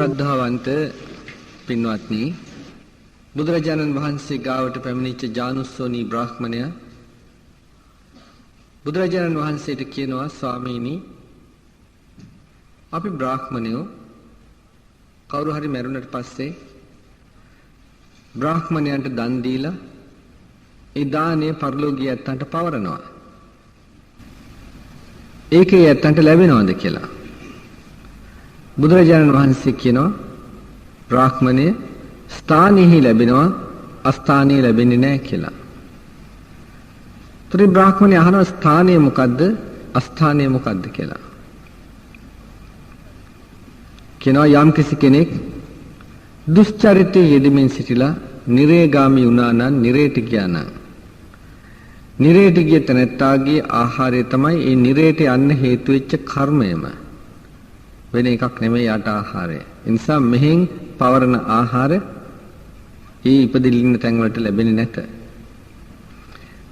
ශ්‍රද්ධාවන්ත පින්වත්නි, බුදුරජාණන් වහන්සේ ගාවට පැමිණිච්ච ජානුස්සෝනී බ්‍රාහ්මණයා බුදුරජාණන් වහන්සේට කියනවා, ස්වාමීනි, අපි බ්‍රාහ්මණයෝ කවුරු හරි මැරුණට පස්සේ බ්‍රාහ්මණයන්ට දන් දීලා ඒ දාණය පරලෝකීය ඇත්තන්ට පවරනවා. ඒකේ ඇත්තන්ට ලැබෙනවද කියලා. බුදුරජාණන් වහන්සේ කියනවා, බ්‍රාහ්මණය ස්ථානෙහි ලැබෙනවා, අස්ථානයේ ලැබෙන්නේ නැහැ කියලා. තුරි බ්‍රාහ්මණය අහනවා, ස්ථානය මොකද්ද, අස්ථානය මොකද්ද කියලා. කියනවා, යම් කිසි කෙනෙක් දුෂ්චරිතයේ යෙදෙමින් සිටිලා නිරේගාමී වුණා නම්, නිරේට ගියා නම්, නිරේට ගිය තැනැත්තාගේ ආහාරය තමයි ඒ නිරේට යන්න හේතු වෙච්ච කර්මයම. වෙන එකක් නෙමෙයි යාට ආහාරය. ඒ නිසා මෙහෙන් පවරන ආහාර ඒ ඉපදින්න ඉන්න තැන් වලට ලැබෙන්නේ නැත.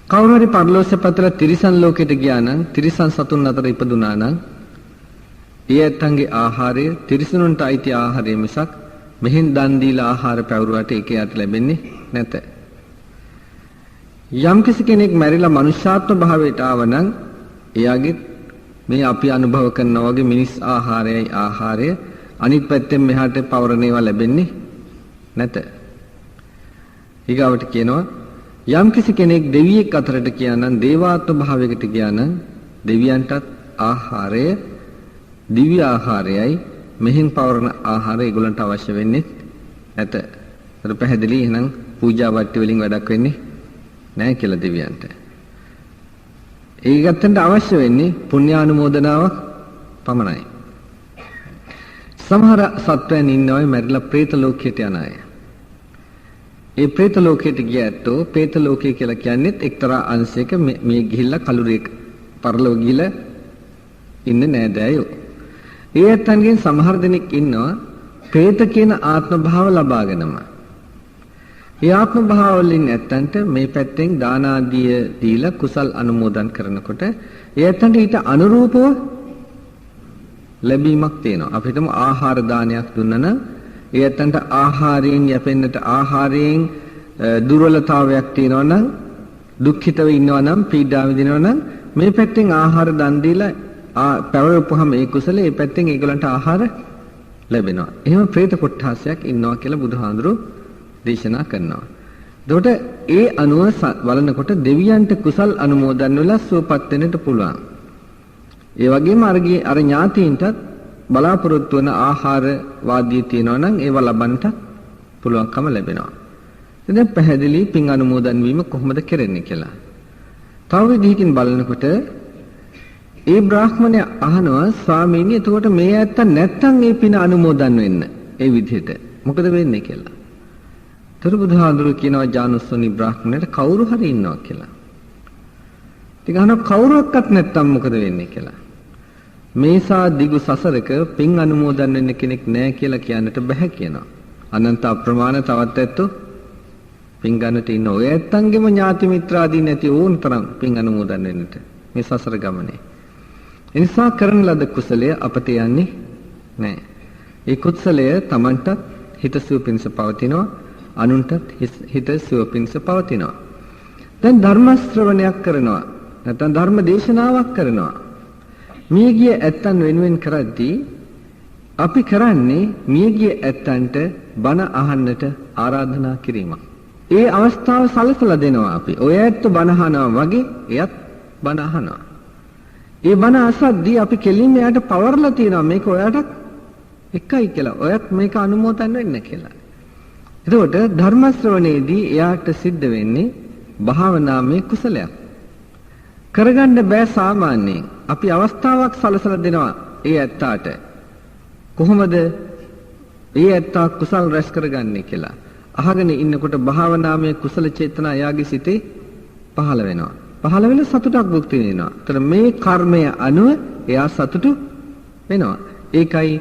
කවුරු හරි පරලෝසපතල තිරිසන් ලෝකෙට ගියා නම්, තිරිසන් සතුන් අතර ඉපදුනා නම්, ඒ ඇත්තන්ගේ ආහාරය තිරිසනුන්ට අයිති ආහාරය මිසක් මෙහෙන් දන් දීලා ආහාර පැවරුවට ඒක යාට ලැබෙන්නේ නැත. යම් කිසි කෙනෙක් මැරිලා මනුෂ්‍යාත්ම භාවයට ආව නම්, එයාගේ මේ අපි අනුභව කරනා වගේ මිනිස් ආහාරයයි ආහාරය අනිත් පැත්තෙන් මෙහාට පවරන ඒවා ලැබෙන්නේ නැත. ඊගාවට කියනවා, යම් කිසි කෙනෙක් දෙවියෙක් අතරට ගියා නම්, දේවාත්ම භාවයකට ගියා නම්, දෙවියන්ටත් ආහාරය දිව්‍ය ආහාරයයි, මෙහෙන් පවරන ආහාරය ඒගොල්ලන්ට අවශ්‍ය වෙන්නේ නැත. අර පැහැදිලි. එහෙනම් පූජා වට්ටි වලින් වැඩක් වෙන්නේ නැහැ කියලා දෙවියන්ට. ඒ ගත්තන්ට අවශ්‍ය වෙන්නේ පුණ්‍යානුමෝදනාවක් පමණයි. සමහර සත්වයන් ඉන්නවා මැරිලා പ്രേත ලෝකයට යන අය. ඒ പ്രേත ලෝකයට ගිය ඇත්තෝ, പ്രേත ලෝකය කියලා කියන්නේත් එක්තරා අංශයක මේ ගිහිල්ලා කලුරිය පරලොව ගිහිල්ලා ඉන්න නෑදෑයෝ. ඒ ඇත්තන්ගෙන් සමහර දෙනෙක් ඉන්නවා പ്രേත කියන ආත්ම භාව ලබාගෙනම. ඒ ආත්ම භාව වලින් ඇත්තන්ට මේ පැත්තෙන් දාන ආදිය දීලා කුසල් අනුමෝදන් කරනකොට ඒ ඇත්තන්ට ඊට අනුරූපව ලැබීමක් තියෙනවා. අපි හිතමු ආහාර දානයක් දුන්නා නම් ඒ ඇත්තන්ට ආහාරයෙන් යැපෙන්නට, ආහාරයෙන් දුර්වලතාවයක් තියෙනවා නම්, දුක්ඛිතව ඉන්නවා නම්, පීඩා විඳිනවා නම්, මේ පැත්තෙන් ආහාර දන් දීලා පැවරපුවහම ඒ කුසල ඒ පැත්තෙන් ඒගොල්ලන්ට ආහාර ලැබෙනවා. එහෙම പ്രേත කොට්ටාසයක් ඉන්නවා කියලා බුදුහාඳුරෝ දේශනා කරනවා. එතකොට ඒ අනුව බලනකොට දෙවියන්ට කුසල් අනුමෝදන් වෙලා සුවපත් වෙන්නට පුළුවන්. ඒ වගේම අර ඥාතීන්ටත් බලාපොරොත්තු වන ආහාර වාදී තියෙනවා නම් ඒවා ලබන්නට පුළුවන්කම ලැබෙනවා. දැන් පැහැදිලි පින් අනුමෝදන් වීම කොහොමද කෙරෙන්නේ කියලා. තව විදිහකින් බලනකොට ඒ බ්‍රාහ්මණය අහනවා, ස්වාමීනි, එතකොට මේ ඇත්ත නැත්තම් මේ පින අනුමෝදන් වෙන්න ඒ විදිහට මොකද වෙන්නේ කියලා. තොර බුදුහාඳුරු කියනවා ජානුස්සෝනි බ්‍රාහ්මණයට කවුරු හරි ඉන්නවා කියලා. ඉතින් අහනවා කවුරුවක්වත් නැත්තම් මොකද වෙන්නේ කියලා. මේසා දිගු සසරක පින් අනුමෝදන් වෙන්න කෙනෙක් නැහැ කියලා කියන්නට බැහැ කියනවා. අනන්ත අප්‍රමාණ තවත් ඇත්තෝ පින් ගන්නට ඉන්න. ඔය ඇත්තන්ගෙම ඥාති මිත්‍රාදී නැති ඕන තරම් පින් අනුමෝදන් වෙන්නට මේ සසර ගමනේ. ඒ නිසා කරන ලද කුසලය අපට යන්නේ නැහැ. ඒ කුසලය Tamanටත් හිතසුව පිණිස පවතිනවා, අනුන්ටත් හිතසුව පිණිස පවතිනවා. දැන් ධර්ම ශ්‍රවණයක් කරනවා, නැත්නම් ධර්ම දේශනාවක් කරනවා. මියගිය ඇත්තන් වෙනුවෙන් කරද්දී අපි කරන්නේ මියගිය ඇත්තන්ට බණ අහන්නට ආරාධනා කිරීමක්. ඒ අවස්ථාව සලසලා දෙනවා අපි. ඔය ඇත්ත බණ අහනවා වගේ එයත් බණ අහනවා. ඒ බණ අසද්දී අපි කෙලින්ම එයාට පවර්ලා තියෙනවා මේක ඔයාටත් එකයි කියලා. ඔයත් මේක අනුමෝදන් වෙන්න කියලා. එතකොට ධර්ම ශ්‍රවණයේදී එයාට සිද්ධ වෙන්නේ භාවනාමය කුසලයක්. කරගන්න බෑ සාමාන්‍යයෙන්. අපි අවස්ථාවක් සලසලා දෙනවා ඒ ඇත්තාට. කොහොමද ඒ ඇත්තා කුසල් රැස් කරගන්නේ කියලා. අහගෙන ඉන්නකොට භාවනාමය කුසල චේතනා එයාගේ සිතේ පහළ වෙනවා. පහළ වෙන සතුටක් භුක්ති විඳිනවා. ඒතර මේ කර්මය අනුව එයා සතුටු වෙනවා. ඒකයි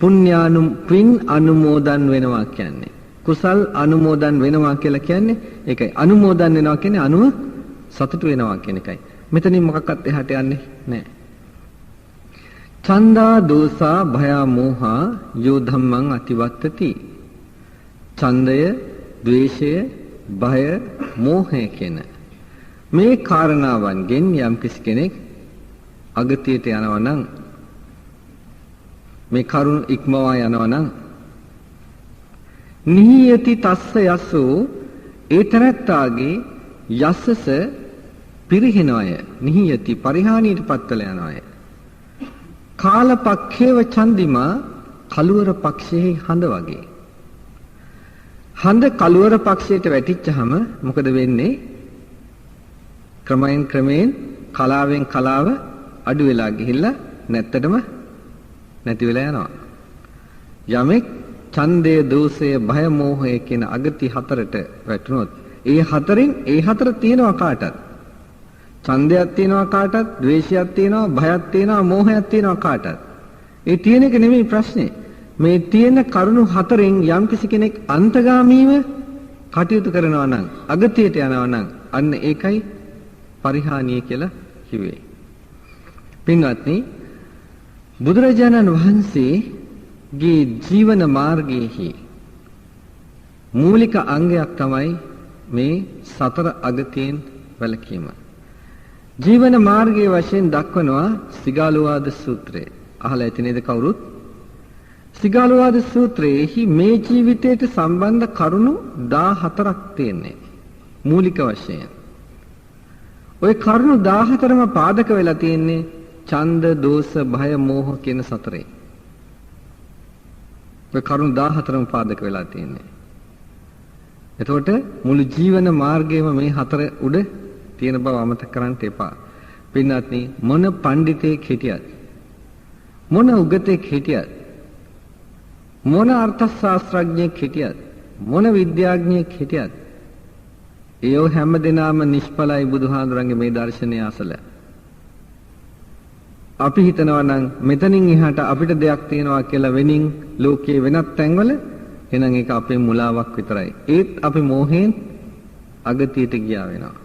පුණ්‍යානු පින් අනුමෝදන් වෙනවා කියන්නේ. කුසල් අනුමෝදන් වෙනවා කියලා කියන්නේ ඒකයි. අනුමෝදන් වෙනවා කියන්නේ අනුව සතුටු වෙනවා කියන එකයි. මෙතනින් මොකක්වත් එහාට යන්නේ නැහැ. චන්දා දෝසා භයා මෝහා යෝ ධම්මං අතිවත්තති. ඡන්දය, ද්වේෂය, භය, මෝහය කියන මේ කාරණාවන්ගෙන් යම් කිසි කෙනෙක් අගතියට යනවා නම්, මේ කරුණ ඉක්මවා යනවා නම්, නිහියති තස්ස යසෝ, ඒ තැනැත්තාගේ යසස පිරිහෙනවය. නිහියති පරිහානියට පත් වෙලා යනවාය. කාලපක්ඛේව චන්දිමා, කළුවර පක්ෂයේ හඳ වගේ. හඳ කළුවර පක්ෂයට වැටිච්චහම මොකද වෙන්නේ? ක්‍රමයෙන් ක්‍රමයෙන් කලාවෙන් කලාව අඩු වෙලා ගිහිල්ලා නැත්තටම නැති වෙලා යනවා. යමෙක් ඡන්දය, දෝෂය, භය, මෝහය කියන අගති හතරට වැටුනොත් ඒ හතරෙන් ඒ හතර තියෙනවා කාටත්. ඡන්දයක් තියෙනවා කාටත්, ද්වේෂයක් තියෙනවා, භයක් තියෙනවා, මෝහයක් තියෙනවා කාටත්. ඒ තියෙන එක නෙමෙයි ප්‍රශ්නේ. මේ තියෙන කරුණු හතරෙන් යම්කිසි කෙනෙක් අන්තගාමීව කටයුතු කරනවා නම්, අගතියට යනවා නම්, අන්න ඒකයි පරිහානිය කියලා කිව්වේ. පින්වත්නි, බුදුරජාණන් වහන්සේගේ ජීවන මාර්ගයේහි මූලික අංගයක් තමයි මේ සතර අගතියෙන් වැළකීම. ජීවන මාර්ගයේ වශයෙන් දක්වනවා සිගාලෝවාද සූත්‍රය. අහලා ඇති නේද කවුරුත්? සිගාලෝවාද සූත්‍රයේහි මේ ජීවිතයට සම්බන්ධ කරුණු 14ක් තියෙන්නේ මූලික වශයෙන්. ඔය කරුණු 14ම පාදක වෙලා තියෙන්නේ ඡන්ද, දෝෂ, භය, මෝහ කියන සතරේ. ඔය කරුණු 14ම පාදක වෙලා තියෙන්නේ. එතකොට මුළු ජීවන මාර්ගයම මේ හතර උඩ තියෙන බව අමතක කරන්න එපා. පින්වත්නි, මොන පඬිතෙක් හිටියත්, මොන උගතෙක් හිටියත්, මොන අර්ථ ශාස්ත්‍රඥයෙක් හිටියත්, මොන විද්‍යාඥයෙක් හිටියත්, ඒව හැම දෙනාම නිෂ්ඵලයි බුදුහාඳුරන්ගේ මේ දර්ශනය අසල. අපි හිතනවා නම් මෙතනින් එහාට අපිට දෙයක් තියෙනවා කියලා වෙනින් ලෝකයේ වෙනත් තැන්වල, එහෙනම් ඒක අපේ මුලාවක් විතරයි. ඒත් අපි මෝහයෙන් අගතියට ගියා වෙනවා.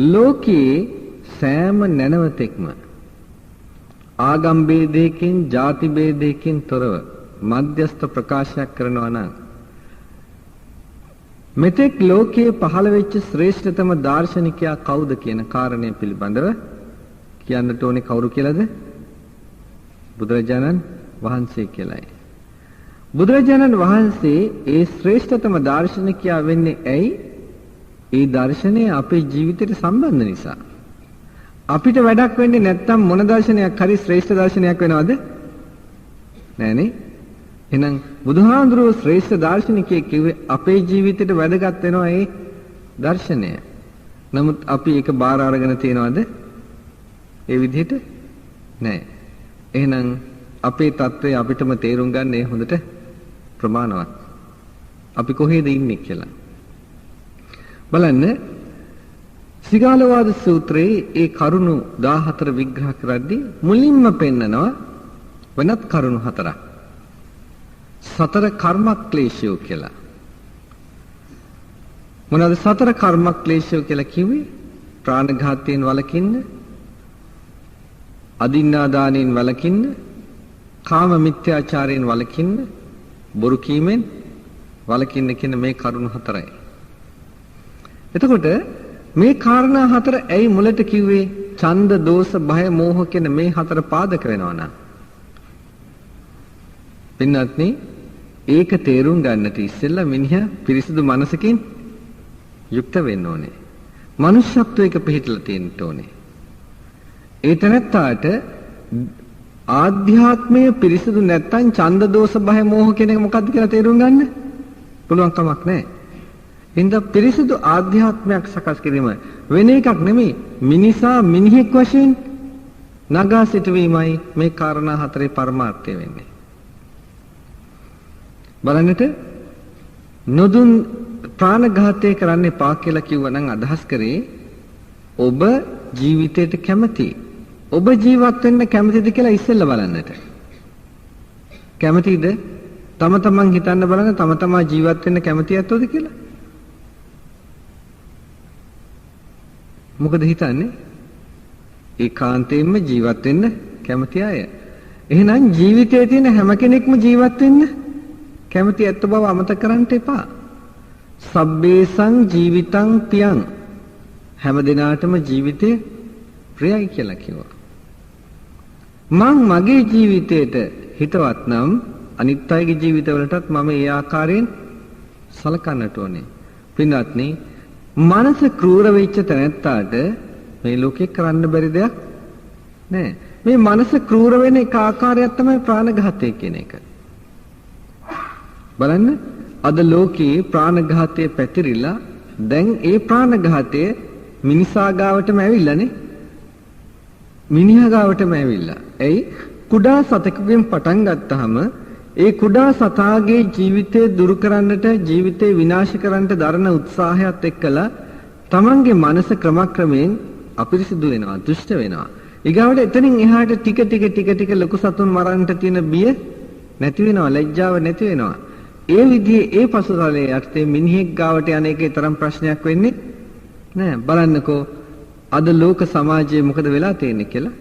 ලෝකයේ සෑම නැනවතෙක්ම ආගම් භේදයකින්, ජාති භේදයකින් තොරව මධ්‍යස්ථ ප්‍රකාශයක් කරනවා නම්, මෙතෙක් ලෝකයේ පහළ වෙච්ච ශ්‍රේෂ්ඨතම දාර්ශනිකයා කවුද කියන කාරණය පිළිබඳව කියන්නට ඕනේ කවුරු කියලාද? බුදුරජාණන් වහන්සේ කියලායි. බුදුරජාණන් වහන්සේ ඒ ශ්‍රේෂ්ඨතම දාර්ශනිකයා වෙන්නේ ඇයි? ඒ දර්ශනය අපේ ජීවිතයට සම්බන්ධ නිසා. අපිට වැඩක් වෙන්නේ නැත්තම් මොන දර්ශනයක් හරි ශ්‍රේෂ්ඨ දර්ශනයක් වෙනවද? නෑනේ. එහෙනම් බුදුහාඳුරුවෝ ශ්‍රේෂ්ඨ දාර්ශනිකයෙක් කිව්වේ අපේ ජීවිතේට වැදගත් වෙනවා ඒ දර්ශනය. නමුත් අපි ඒක බාර අරගෙන තියනවද? ඒ විදිහට නෑ. එහෙනම් අපේ තත්ත්වය අපිටම තේරුම් ගන්න ඒ හොඳට ප්‍රමාණවත්. අපි කොහෙද ඉන්නේ කියලා. බලන්න, සිගාලවාද සූත්‍රයේ ඒ කරුණු 14 විග්‍රහ කරද්දී මුලින්ම පෙන්නනවා වෙනත් කරුණු හතරක්. සතර කර්මක්ලේශයෝ කියලා. මොනවාද සතර කර්මක්ලේශයෝ කියලා කිව්වේ? ප්‍රාණඝාතයෙන් වළකින්න, අදින්නාදානයෙන් වළකින්න, කාම මිත්‍යාචාරයෙන් වළකින්න, බොරු කීමෙන් වළකින්න කියන මේ කරුණු හතරයි. එතකොට මේ කාරණා හතර ඇයි මුලට කිව්වේ? ඡන්ද, දෝෂ, භය, මෝහ කියන මේ හතර පාදක වෙනවා නම්. පින්වත්නි, ඒක තේරුම් ගන්නට ඉස්සෙල්ලා මිනිහා පිරිසිදු මනසකින් යුක්ත වෙන්න ඕනේ. මනුෂ්‍යත්වයක පිහිටලා තියෙන්න ඕනේ. ඒ තැනැත්තාට ආධ්‍යාත්මය පිරිසිදු නැත්තම් ඡන්ද, දෝෂ, භය, මෝහ කියන එක මොකද්ද කියලා තේරුම් ගන්න පුළුවන් කමක් නැහැ. හින්දා පිරිසිදු ආධ්‍යාත්මයක් සකස් කිරීම වෙන එකක් නෙමෙයි, මිනිසා මිනිහෙක් වශයෙන් නගා සිටුවීමයි මේ කාරණා හතරේ පරමාර්ථය වෙන්නේ. බලන්නට, නොදුන් ප්‍රාණඝාතය කරන්න එපා කියලා කිව්වනම් අදහස් කරේ ඔබ ජීවිතයට කැමති, ඔබ ජීවත් වෙන්න කැමතිද කියලා ඉස්සෙල්ලා බලන්නට. කැමතිද? තම තමන් හිතන්න බලන්න, තම තමා ජීවත් වෙන්න කැමති ඇත්තෝද කියලා. මොකද හිතන්නේ? ඒකාන්තයෙන්ම ජීවත් වෙන්න කැමති අය. එහෙනම් ජීවිතයේ තියෙන හැම කෙනෙක්ම ජීවත් වෙන්න කැමති ඇත්ත බව අමතක කරන්න එපා. සබ්බේසං ජීවිතං පියං, හැම දිනාටම ජීවිතේ ප්‍රියයි කියලා කිව්වා. මං මගේ ජීවිතේට හිතවත් නම් අනිත් අයගේ ජීවිතවලටත් මම ඒ ආකාරයෙන් සලකන්නට ඕනේ. පින්වත්නි, මනස ක්‍රූර වෙච්ච තැනැත්තාට මේ ලෝකේ කරන්න බැරි දෙයක් නෑ. මේ මනස ක්‍රූර වෙන එක ආකාරයක් තමයි ප්‍රාණඝාතය කියන එක. බලන්න, අද ලෝකේ ප්‍රාණඝාතය පැතිරිලා දැන් ඒ ප්‍රාණඝාතය මිනිසා ගාවටම ඇවිල්ලානේ. මිනිහා ගාවටම ඇවිල්ලා. ඇයි? කුඩා සතෙකුගෙන් පටන් ගත්තාම ඒ කුඩා සතාගේ ජීවිතය දුරු කරන්නට, ජීවිතේ විනාශ කරන්නට දරන උත්සාහයත් එක්කලා තමන්ගේ මනස ක්‍රමක්‍රමයෙන් අපිරිසිදු වෙනවා, දුෂ්ට වෙනවා. ඊගාවට එතනින් එහාට ටික ටික ටික ටික ලොකු සතුන් මරන්නට තියෙන බිය නැති වෙනවා, ලැජ්ජාව නැති වෙනවා. ඒ විදිහේ ඒ පසුතලයේ යටතේ මිනිහෙක් ගාවට යන එකේ තරම් ප්‍රශ්නයක් වෙන්නේ නෑ. බලන්නකෝ අද ලෝක සමාජයේ මොකද වෙලා තියෙන්නේ කියලා.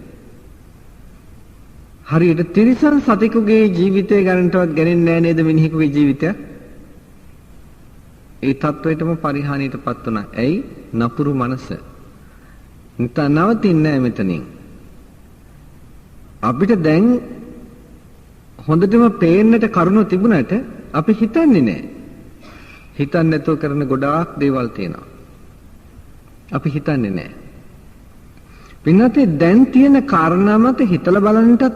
හරියට තිරිසන් සතෙකුගේ ජීවිතය ගන්නටවත් ගැනෙන්නේ නෑ නේද මිනිහෙකුගේ ජීවිතය? ඒ තත්වයටම පරිහානියටපත් වුණා. ඇයි? නපුරු මනස. නිතර නවතින්නේ නෑ මෙතනින්. අපිට දැන් හොඳටම පේන්නට කරුණු තිබුණට අපි හිතන්නේ නෑ. හිතන්නේ නැතුව කරන ගොඩාක් දේවල් තියෙනවා. අපි හිතන්නේ නෑ. පින්වත්නි, දැන් තියෙන කාරණා මත හිතලා බලන්නටත්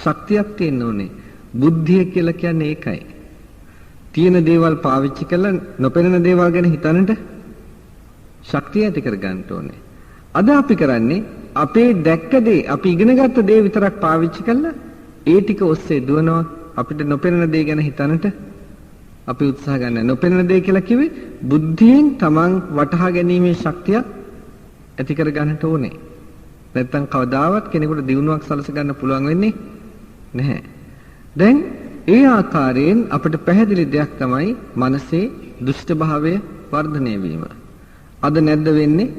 ශක්තියක් තියෙන්න ඕනේ. බුද්ධිය කියලා කියන්නේ ඒකයි. තියෙන දේවල් පාවිච්චි කරලා නොපෙනෙන දේවල් ගැන හිතන්නට ශක්තිය ඇති කර ගන්න ඕනේ. අද අපි කරන්නේ අපේ දැක්ක දේ, අපි ඉගෙනගත්ත දේ විතරක් පාවිච්චි කරලා ඒ ටික ඔස්සේ දුවනවා. අපිට නොපෙනෙන දේ ගැන හිතන්නට අපි උත්සාහ ගන්න. නොපෙනෙන දේ කියලා කිව්වේ බුද්ධියෙන් තමන් වටහා ගැනීමේ ශක්තිය ඇති කර ගන්නට ඕනේ. නැත්තම් කවදාවත් කෙනෙකුට දියුණුවක් සලස ගන්න පුළුවන් වෙන්නේ නැහැ. දැන් ඒ ආකාරයෙන් අපිට පැහැදිලි දෙයක් තමයි මනසේ දුෂ්ට භාවය වර්ධනය වීම. අද නැද්ද වෙන්නේ?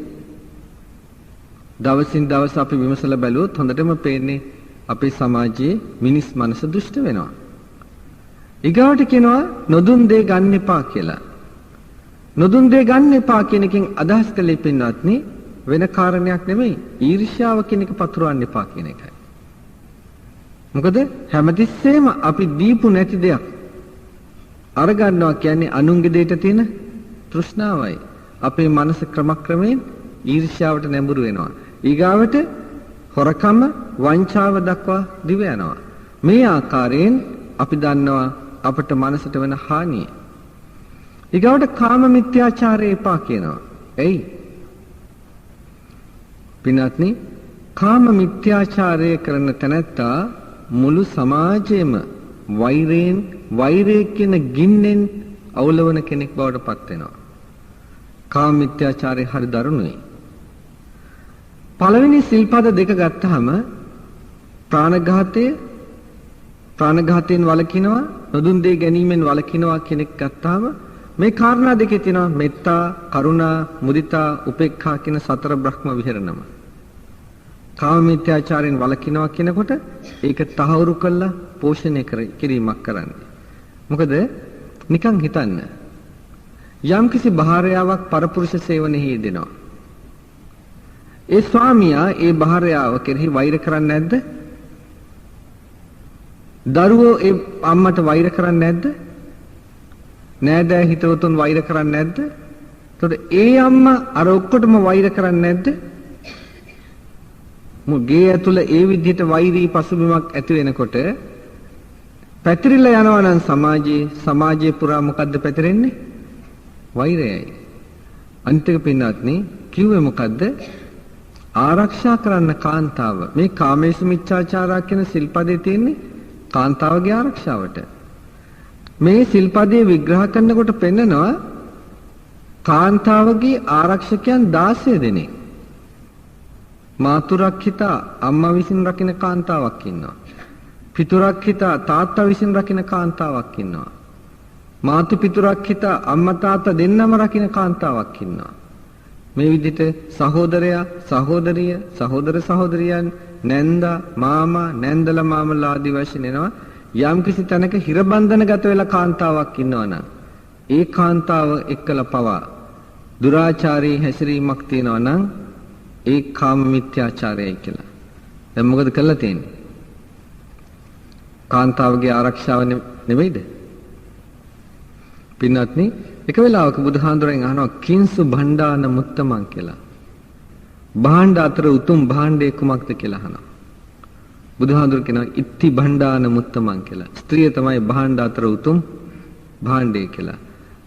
දවසින් දවස අපි විමසලා බැලුවොත් හොඳටම පේන්නේ අපේ සමාජයේ මිනිස් මනස දුෂ්ට වෙනවා. ඊගාවට කියනවා නොදුන් දේ ගන්න එපා කියලා. නොදුන් දේ ගන්න එපා කියන එකෙන් අදහස් කළේ පින්වත්නි වෙන කාරණයක් නෙමෙයි, ඊර්ෂ්‍යාව කියන එක පතුරවන්න එපා කියන එකයි. මොකද හැමතිස්සෙම අපි දීපු නැති දෙයක් අරගන්නවා කියන්නේ අනුන්ගේ දෙයට තියෙන තෘෂ්ණාවයි. අපේ මනස ක්‍රමක්‍රමයෙන් ඊර්ෂ්‍යාවට නැඹුරු වෙනවා. ඊගාවට හොරකම, වංචාව දක්වා දිව යනවා. මේ ආකාරයෙන් අපි දන්නවා අපට මනසට වෙන හානිය. ඊගාවට කාම මිත්‍යාචාරය එපා කියනවා. එයි පින්වත්නි, කාම මිත්‍යාචාරය කරන තැනැත්තා මුළු සමාජයේම වෛරයෙන්, වෛරය කියන ගින්නෙන් අවුලවන කෙනෙක් බවට පත් වෙනවා. කාම මිත්‍යාචාරය හරි දරුණුයි. පළවෙනි සිල්පද දෙක ගත්තාම ප්‍රාණඝාතය, ප්‍රාණඝාතයෙන් වළකිනවා, නොදුන් දේ ගැනීමෙන් වළකිනවා කෙනෙක් ගත්තාම මේ කාරණා දෙකේ තියෙනවා මෙත්තා, කරුණා, මුදිතා, උපේක්ඛා කියන සතර බ්‍රහ්ම විහරණම. කාම මිත්‍යාචාරයෙන් වළකිනවා කියනකොට ඒක තහවුරු කළා පෝෂණය කිරීමක් කරන්නේ. මොකද නිකන් හිතන්න, යම්කිසි භාර්යාවක් පරපුරුෂ සේවනයෙහි යෙදෙනවා. ඒ ස්වාමියා ඒ භාර්යාව කෙරෙහි වෛර කරන්නේ නැද්ද? දරුවෝ ඒ අම්මට වෛර කරන්නේ නැද්ද? නෑදෑ හිතවතුන් වෛර කරන්නේ නැද්ද? එතකොට ඒ අම්මා අර ඔක්කොටම වෛර කරන්නේ නැද්ද? ගේ ඇතුළ ඒ විදිහට වෛරී පසුබිමක් ඇති වෙනකොට පැතිරිලා යනවා නම් සමාජයේ පුරා මොකද්ද පැතිරෙන්නේ? වෛරයයි. අනිත් එක පින්වත්නි කිව්වේ මොකද්ද? ආරක්ෂා කරන්න කාන්තාව. මේ කාමේසු මිච්ඡාචාරා කියන සිල්පදේ තියෙන්නේ කාන්තාවගේ ආරක්ෂාවට. මේ සිල්පදේ විග්‍රහ කරනකොට පෙන්නනවා කාන්තාවගේ ආරක්ෂකයන් 16 දෙනෙක්. මාතුරක්ඛිතා අම්මා විසින් රකින්න කාන්තාවක් ඉන්නවා. පිතුරක්ඛිතා තාත්තා විසින් රකින්න කාන්තාවක් ඉන්නවා. මාතු පිතුරක්ඛිතා අම්මා තාත්තා දෙන්නම රකින්න කාන්තාවක් ඉන්නවා. මේ විදිහට සහෝදරයා, සහෝදරිය, සහෝදර සහෝදරියන්, නැන්දා, මාමා, නැන්දලා මාමලා ආදී වශයෙන් එනවා. යම්කිසි තැනක හිරබන්ධනගත වෙලා කාන්තාවක් ඉන්නවා නම් ඒ කාන්තාව එක්කලා පවා දුරාචාරී හැසිරීමක් තියෙනවා නම් ඒ කාම මිත්‍යාචාරයයි කියලා. දැන් මොකද කරලා තියෙන්නේ? කාන්තාවගේ ආරක්ෂාව නෙවෙයිද? පින්වත්නි, එක වෙලාවක බුදුහාඳුරෙන් අහනවා කිංසු භණ්ඩාන මුත්තමන් කියලා. භාණ්ඩ අතර උතුම් භාණ්ඩය කුමක්ද කියලා අහනවා. බුදුහාඳුර කියනවා ඉත්ති භණ්ඩාන මුත්තමන් කියලා. ස්ත්‍රිය තමයි භාණ්ඩ අතර උතුම් භාණ්ඩය කියලා.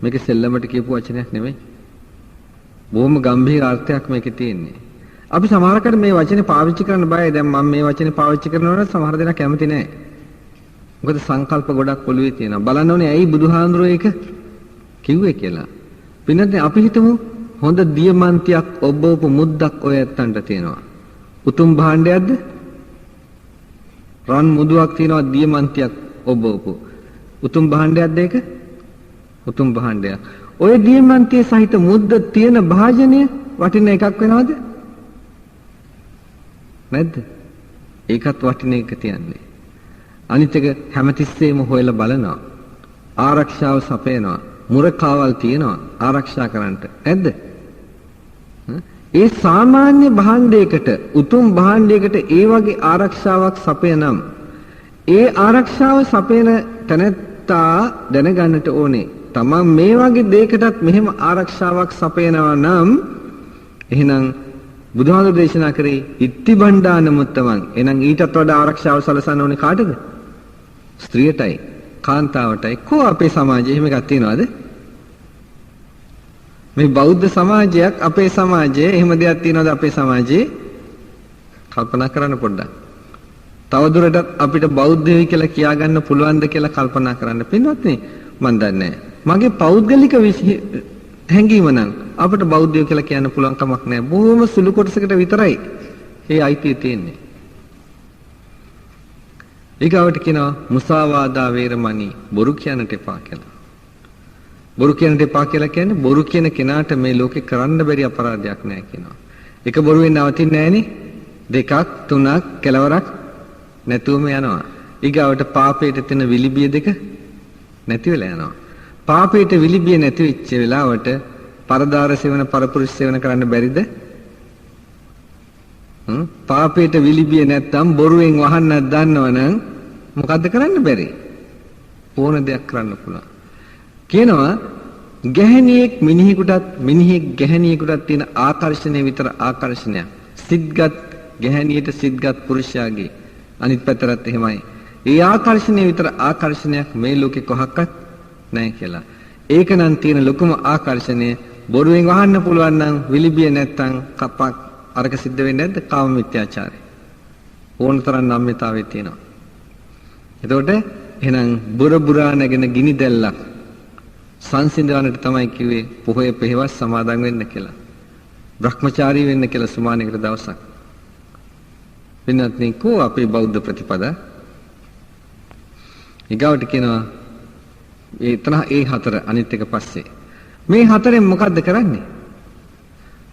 මේක සෙල්ලමට කියපු වචනයක් නෙවෙයි. බොහොම ගම්භීර අර්ථයක් මේකේ තියෙන්නේ. අපි සමහරකට මේ වචනේ පාවිච්චි කරන්න බයයි. දැන් මම මේ වචනේ පාවිච්චි කරනකොට සමහර දෙනා කැමති නෑ. මොකද සංකල්ප ගොඩක් ඔළුවේ තියෙනවා. බලන්න ඕනේ ඇයි බුදුහාඳුරෝ ඒක කිව්වේ කියලා. පින්නත් අපි හිතමු හොඳ දියමන්තියක් ඔබවපු මුද්දක් ඔය ඇත්තන්ට තියෙනවා. උතුම් භාණ්ඩයක්ද? රන් මුදුවක් තියෙනවා දියමන්තියක් ඔබවපු. උතුම් භාණ්ඩයක්ද ඒක? උතුම් භාණ්ඩයක්. ඔය දියමන්තිය සහිත මුද්ද තියෙන භාජනය වටින එකක් වෙනවද? නැද්ද? ඒකත් වටින එක තියන්නේ. අනිත් එක හැමතිස්සෙම හොයලා බලනවා. ආරක්ෂාව සපයනවා. මුරකාවල් තියෙනවා ආරක්ෂා කරන්නට. නැද්ද? ඒ සාමාන්‍ය භාණ්ඩයකට උතුම් භාණ්ඩයකට ඒ වගේ ආරක්ෂාවක් සපයනම් ඒ ආරක්ෂාව සපයන තැනැත්තා දැනගන්නට ඕනේ තමන් මේ වගේ දෙයකටත් මෙහෙම ආරක්ෂාවක් සපයනවා නම් එහෙනම් බුදුහාමුදුරු දේශනා කරේ ඉත්ති භණ්ඩාන මුත්තමන්. එහෙනම් ඊටත් වඩා ආරක්ෂාව සලසන්න ඕනේ කාටද? ස්ත්‍රියටයි, කාන්තාවටයි. කො අපේ සමාජයේ එහෙම එකක් තියනවද? මේ බෞද්ධ සමාජයක් අපේ සමාජයේ එහෙම දෙයක් තියනවද අපේ සමාජයේ? කල්පනා කරන්න පොඩ්ඩක්. තවදුරටත් අපිට බෞද්ධයෝ කියලා කියාගන්න පුළුවන්ද කියලා කල්පනා කරන්න. පින්වත්නි, මන් දන්නේ මගේ පෞද්ගලික හැඟීම නම් අපිට බෞද්ධයෝ කියලා කියන්න පුළුවන් කමක් නැහැ. බොහොම සුළු කොටසකට විතරයි මේ අයිතිය තියෙන්නේ. ඊගාවට කියනවා මුසාවාදා වේරමණී, බොරු කියන්නට එපා කියලා. බොරු කියන්නට එපා කියලා කියන්නේ බොරු කියන කෙනාට මේ ලෝකේ කරන්න බැරි අපරාධයක් නෑ කියනවා. එක බොරුවෙන් නවතින්නේ නෑනේ. දෙකක් තුනක් කෙලවරක් නැතුවම යනවා. ඊගාවට පාපයට තියෙන විලිබිය දෙක නැති වෙලා යනවා. පාපයට විලිබිය නැති වෙච්ච වෙලාවට පරදාර සේවන පරපුරුෂ සේවන කරන්න බැරිද? පාපයට විලිබිය නැත්තම් බොරුවෙන් වහන්නත් දන්නවනම් මොකද්ද කරන්න බැරි? ඕන දෙයක් කරන්න පුළුවන්. කියනවා ගැහණියෙක් මිනිහෙකුටත් මිනිහෙක් ගැහණියෙකුටත් තියෙන ආකර්ෂණය විතර ආකර්ෂණයක්. සිත්ගත් ගැහණියට සිත්ගත් පුරුෂයාගේ අනිත් පැත්තටත් එහෙමයි. ඒ ආකර්ෂණය විතර ආකර්ෂණයක් මේ ලෝකේ කොහක්වත් නැහැ කියලා. ඒක නම් තියෙන ලොකුම ආකර්ෂණය. බොරුවෙන් වහන්න පුළුවන් නම් විලිබිය නැත්තම් කපක් අරක සිද්ධ වෙන්නේ නැද්ද? කාම මිත්‍යාචාරය. ඕන තරම් නම්‍යතාවය තියෙනවා. එතකොට එහෙනම් බුර බුරා නැගෙන ගිනි දැල්ලක් සංසිඳවන්නට තමයි කිව්වේ පොහොය පෙහෙවස් සමාදන් වෙන්න කියලා. බ්‍රහ්මචාරී වෙන්න කියලා සුමානයකට දවසක්. වෙනත් නේ කෝ අපේ බෞද්ධ ප්‍රතිපදා. ඊගාවට කියනවා ඒ එතන ඒ හතර අනිත් එක පස්සේ. මේ හතරෙන් මොකද්ද කරන්නේ?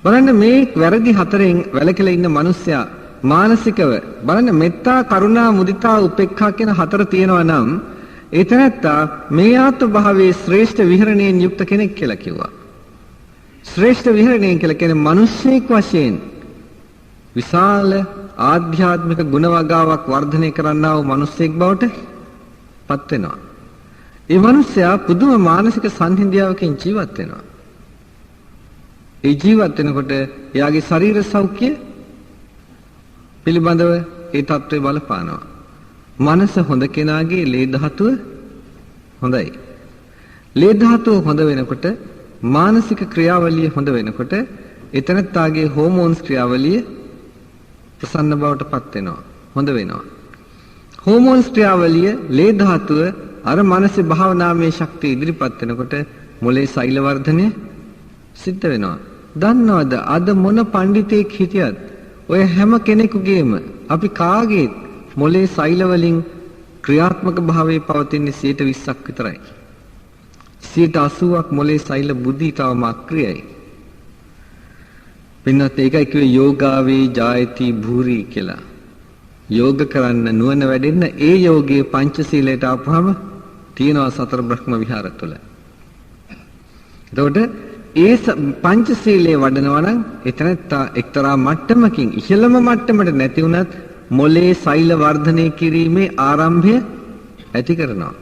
බලන්න මේ වැරදි හතරෙන් වැළකීලා ඉන්න මිනිස්සයා මානසිකව බලන්න මෙත්තා කරුණා මුදිතා උපේක්ඛා කියන හතර තියෙනවා නම් ඒ තැනැත්තා මේ ආත්ම භාවයේ ශ්‍රේෂ්ඨ විහරණයෙන් යුක්ත කෙනෙක් කියලා කිව්වා. ශ්‍රේෂ්ඨ විහරණයෙන් කියලා කියන්නේ මිනිස්සෙක් වශයෙන් විශාල ආධ්‍යාත්මික ගුණ වගාවක් වර්ධනය කරන්නා වූ මිනිස්සෙක් බවට පත් වෙනවා. ඒ මිනිස්සයා පුදුම මානසික සංහිඳියාවකින් ජීවත් වෙනවා. ඒ ජීවත් වෙනකොට එයාගේ ශරීර සෞඛ්‍ය පිළිබඳව ඒ තත්ත්වය බලපානවා. මනස හොඳ කෙනාගේ ලේ ධාතුව හොඳයි. ලේ ධාතුව හොඳ වෙනකොට මානසික ක්‍රියාවලිය හොඳ වෙනකොට එතනත්තාගේ හෝමෝන්ස් ක්‍රියාවලිය ප්‍රසන්න බවට පත් වෙනවා. හොඳ වෙනවා. හෝමෝන්ස් ක්‍රියාවලිය ලේ ධාතුව අර මනසේ භාවනාමය ශක්තිය ඉදිරිපත් වෙනකොට මොලේ සෛල වර්ධනය සිද්ධ වෙනවා. දන්නවද අද මොන පඬිතෙක් හිටියත් ඔය හැම කෙනෙකුගේම අපි කාගේත් මොලේ සෛල වලින් ක්‍රියාත්මක භාවයේ පවතින්නේ 20%ක් විතරයි. 80%ක් මොලේ සෛල බුද්ධි තවම අක්‍රියයි. පින්වත් ඒකයි කිව්වේ යෝගාවේ ජායති භූරි කියලා. යෝග කරන්න නුවණ වැඩෙන්න ඒ යෝගයේ පංචශීලයට ආපුවාම තියෙනවා සතර බ්‍රහ්ම විහාර තුළ. එතකොට ඒ පංචශීලයේ වඩනවා නම් එතන එක්තරා මට්ටමකින් ඉහළම මට්ටමට නැති වුණත් මොලේ සෛල වර්ධනය කිරීමේ ආරම්භය ඇති කරනවා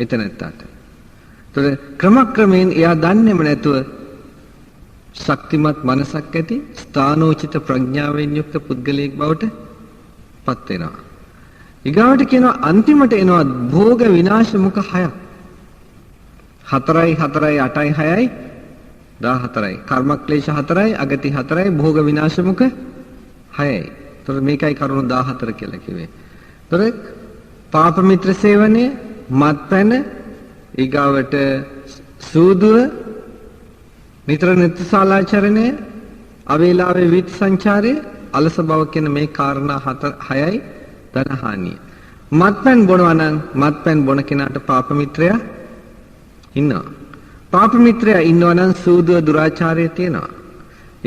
එතනත්තට. එතකොට ක්‍රමක්‍රමයෙන් එයා දන්නේම නැතුව ශක්තිමත් මනසක් ඇති ස්ථානෝචිත ප්‍රඥාවෙන් යුක්ත පුද්ගලයෙක් බවට පත් වෙනවා. ඊගාවට කියනවා අන්තිමට එනවා භෝග විනාශ මුඛ 6ක්. 4යි 4යි 8යි 6යි 14යි. කර්මක්ලේශ 4යි, අගති 4යි, භෝග විනාශ මුඛ 6යි. එතකොට මේකයි කරුණු 14 කියලා කිව්වේ. එතකොට පාප මිත්‍ර සේවනය, මත්පැන, ඊගාවට සූදුව, නිතර නිත්‍යශාලාචරණය, අවේලාවේ විත් සංචාරය, අලස බව කියන මේ කාරණා 6යි ධන හානිය. මත්පැන් බොනවා නම් මත්පැන් බොන කෙනාට පාප මිත්‍රයා ඉන්නවා. පාප මිත්‍රයා ඉන්නවා නම් සූදුව දුරාචාරය තියෙනවා.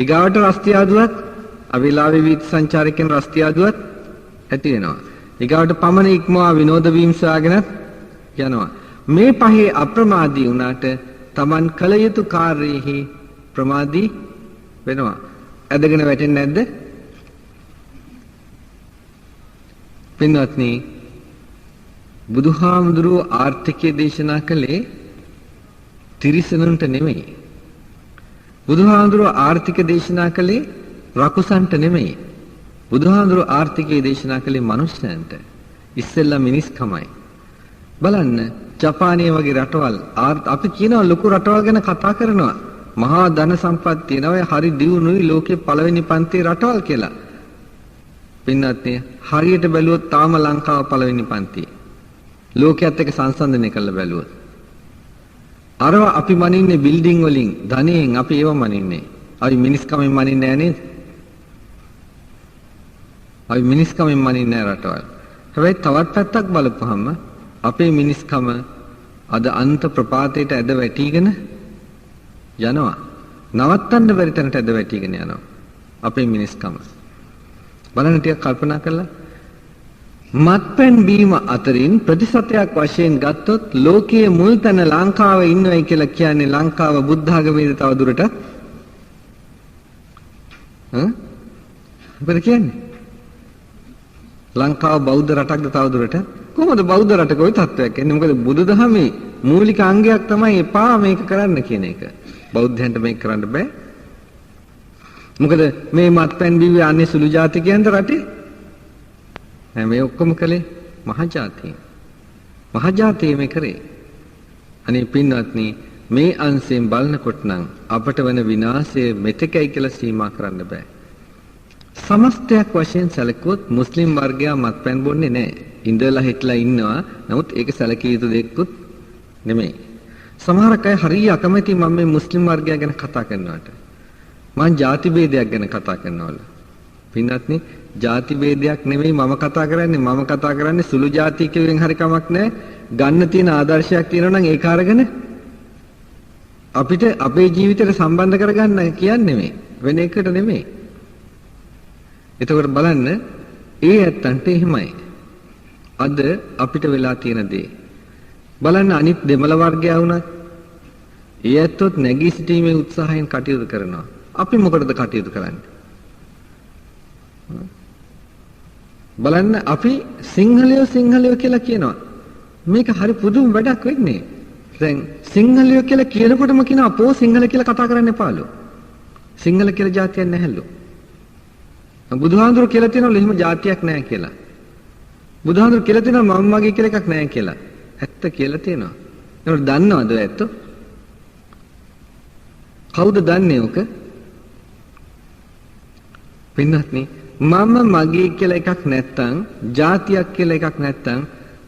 ඊගාවට රස්තියාදුවත් අවේලාවේ විත් සංචාරය කියන රස්තියාදුවත් ඇති වෙනවා. ඊගාවට පමණ ඉක්මවා විනෝද වීම සොයාගෙන යනවා. මේ පහේ අප්‍රමාදී වුණාට Taman කළ යුතු කාර්යෙහි ප්‍රමාදී වෙනවා. ඇදගෙන වැටෙන්නේ නැද්ද? පින්වත්නි, බුදුහාමුදුරුවෝ ආර්ථිකය දේශනා කළේ තිරිසනුන්ට නෙමෙයි. බුදුහාමුදුරුවෝ ආර්ථික දේශනා කළේ රකුසන්ට නෙමෙයි. බුදුහාමුදුරුවෝ ආර්ථිකය දේශනා කළේ මනුෂ්‍යයන්ට. ඉස්සෙල්ලා මිනිස්කමයි. බලන්න ජපානය වගේ රටවල් අපි කියනවා ලොකු රටවල් ගැන කතා කරනවා. මහා ධන සම්පත් තියෙනවා, හරි දියුණුයි ලෝකේ පළවෙනි පන්තියේ රටවල් කියලා. පින්වත්නි, හරියට බැලුවොත් තාම ලංකාව පළවෙනි පන්තියේ. ලෝකයේත් එක්ක සංසන්දනය කරලා බැලුවොත්. අරව අපි මනින්නේ බිල්ඩින් වලින්, ධනයෙන් අපි ඒව මනින්නේ. අපි මිනිස්කමෙන් මනින්නේ නෑ නේද? අපි මිනිස්කමෙන් මනින්නේ නෑ රටවල්. හැබැයි තවත් පැත්තක් බලපුවහම අපේ මිනිස්කම අද අන්ත ප්‍රපාතයට ඇද වැටිගෙන යනවා. නවත්තන්න බැරි තැනට ඇද වැටිගෙන යනවා අපේ මිනිස්කම. බලන්න ටිකක් කල්පනා කරලා, මත්පැන් බීම අතරින් ප්‍රතිශතයක් වශයෙන් ගත්තොත් ලෝකයේ මුල් තැන ලංකාව ඉන්නවයි කියලා කියන්නේ ලංකාව බුද්ධ ආගමේද තව දුරටත්? මොකද කියන්නේ? ලංකාව බෞද්ධ රටක්ද තව දුරටත්? කොහොමද බෞද්ධ රටක ওই තත්ත්වයක් එන්නේ? මොකද බුදුදහමේ මූලික අංගයක් තමයි එපා මේක කරන්න කියන එක. බෞද්ධයන්ට මේක කරන්න බෑ. මොකද මේ මත්පැන් බිව්වේ අන්නේ සුළු ජාතිකයන්ට රටේ? නෑ, මේ ඔක්කොම කළේ මහ ජාතිය. මහ ජාතිය මේ කරේ. අනේ පින්වත්නි, මේ අංශයෙන් බලනකොට නම් අපට වන විනාශය මෙතෙකයි කියලා සීමා කරන්න බෑ. සමස්තයක් වශයෙන් සැලකුවොත් මුස්ලිම් වර්ගයා මත්පැන් බොන්නේ නෑ. ඉඳලා හිටලා ඉන්නවා. නමුත් ඒක සැලකිය යුතු දෙයක්වත් නෙමෙයි. සමහරක් අය හරිය අකමැති මම මේ මුස්ලිම් වර්ගයා ගැන කතා කරනවට. මං ජාති භේදයක් ගැන කතා කරනවලු. පින්වත්නි, ජාති භේදයක් නෙමෙයි මම කතා කරන්නේ. මම කතා කරන්නේ සුළු ජාතිකයන් හරි කමක් නැහැ. ගන්න තියෙන ආදර්ශයක් තියෙනවා නම් ඒක අරගෙන අපිට අපේ ජීවිතේට සම්බන්ධ කරගන්න කියන්නේ නෙමෙයි. වෙන එකට නෙමෙයි. එතකොට බලන්න ඒ ඇත්තන්ට එහෙමයි. අද අපිට වෙලා තියෙන දේ බලන්න, අනිත් දෙමළ වර්ගයා වුණත් ඒ ඇත්තොත් නැගී සිටීමේ උත්සාහයෙන් කටයුතු කරනවා. අපි මොකටද කටයුතු කරන්නේ? බලන්න, අපි සිංහලයෝ සිංහලයෝ කියලා කියනවා. මේක හරි පුදුම වැඩක් වෙන්නේ. දැන් සිංහලයෝ කියලා කියනකොටම කියනවා අපෝ සිංහල කියලා කතා කරන්න එපාලු. සිංහල කියලා ජාතියක් නැහැලු. බුදුහාමුදුරුවෝ කියලා තියෙනවලු එහෙම ජාතියක් නැහැ කියලා. බුදුහාමුදුරුවෝ කියලා තියෙනවා මම මගේ කියලා එකක් නැහැ කියලා. ඇත්ත කියලා තියෙනවා. ඒකට දන්නවද ඔය ඇත්තෝ? කවුද දන්නේ ඔක? පින්වත්නි, මම මගේ කියලා එකක් නැත්තම්, ජාතියක් කියලා එකක් නැත්තම්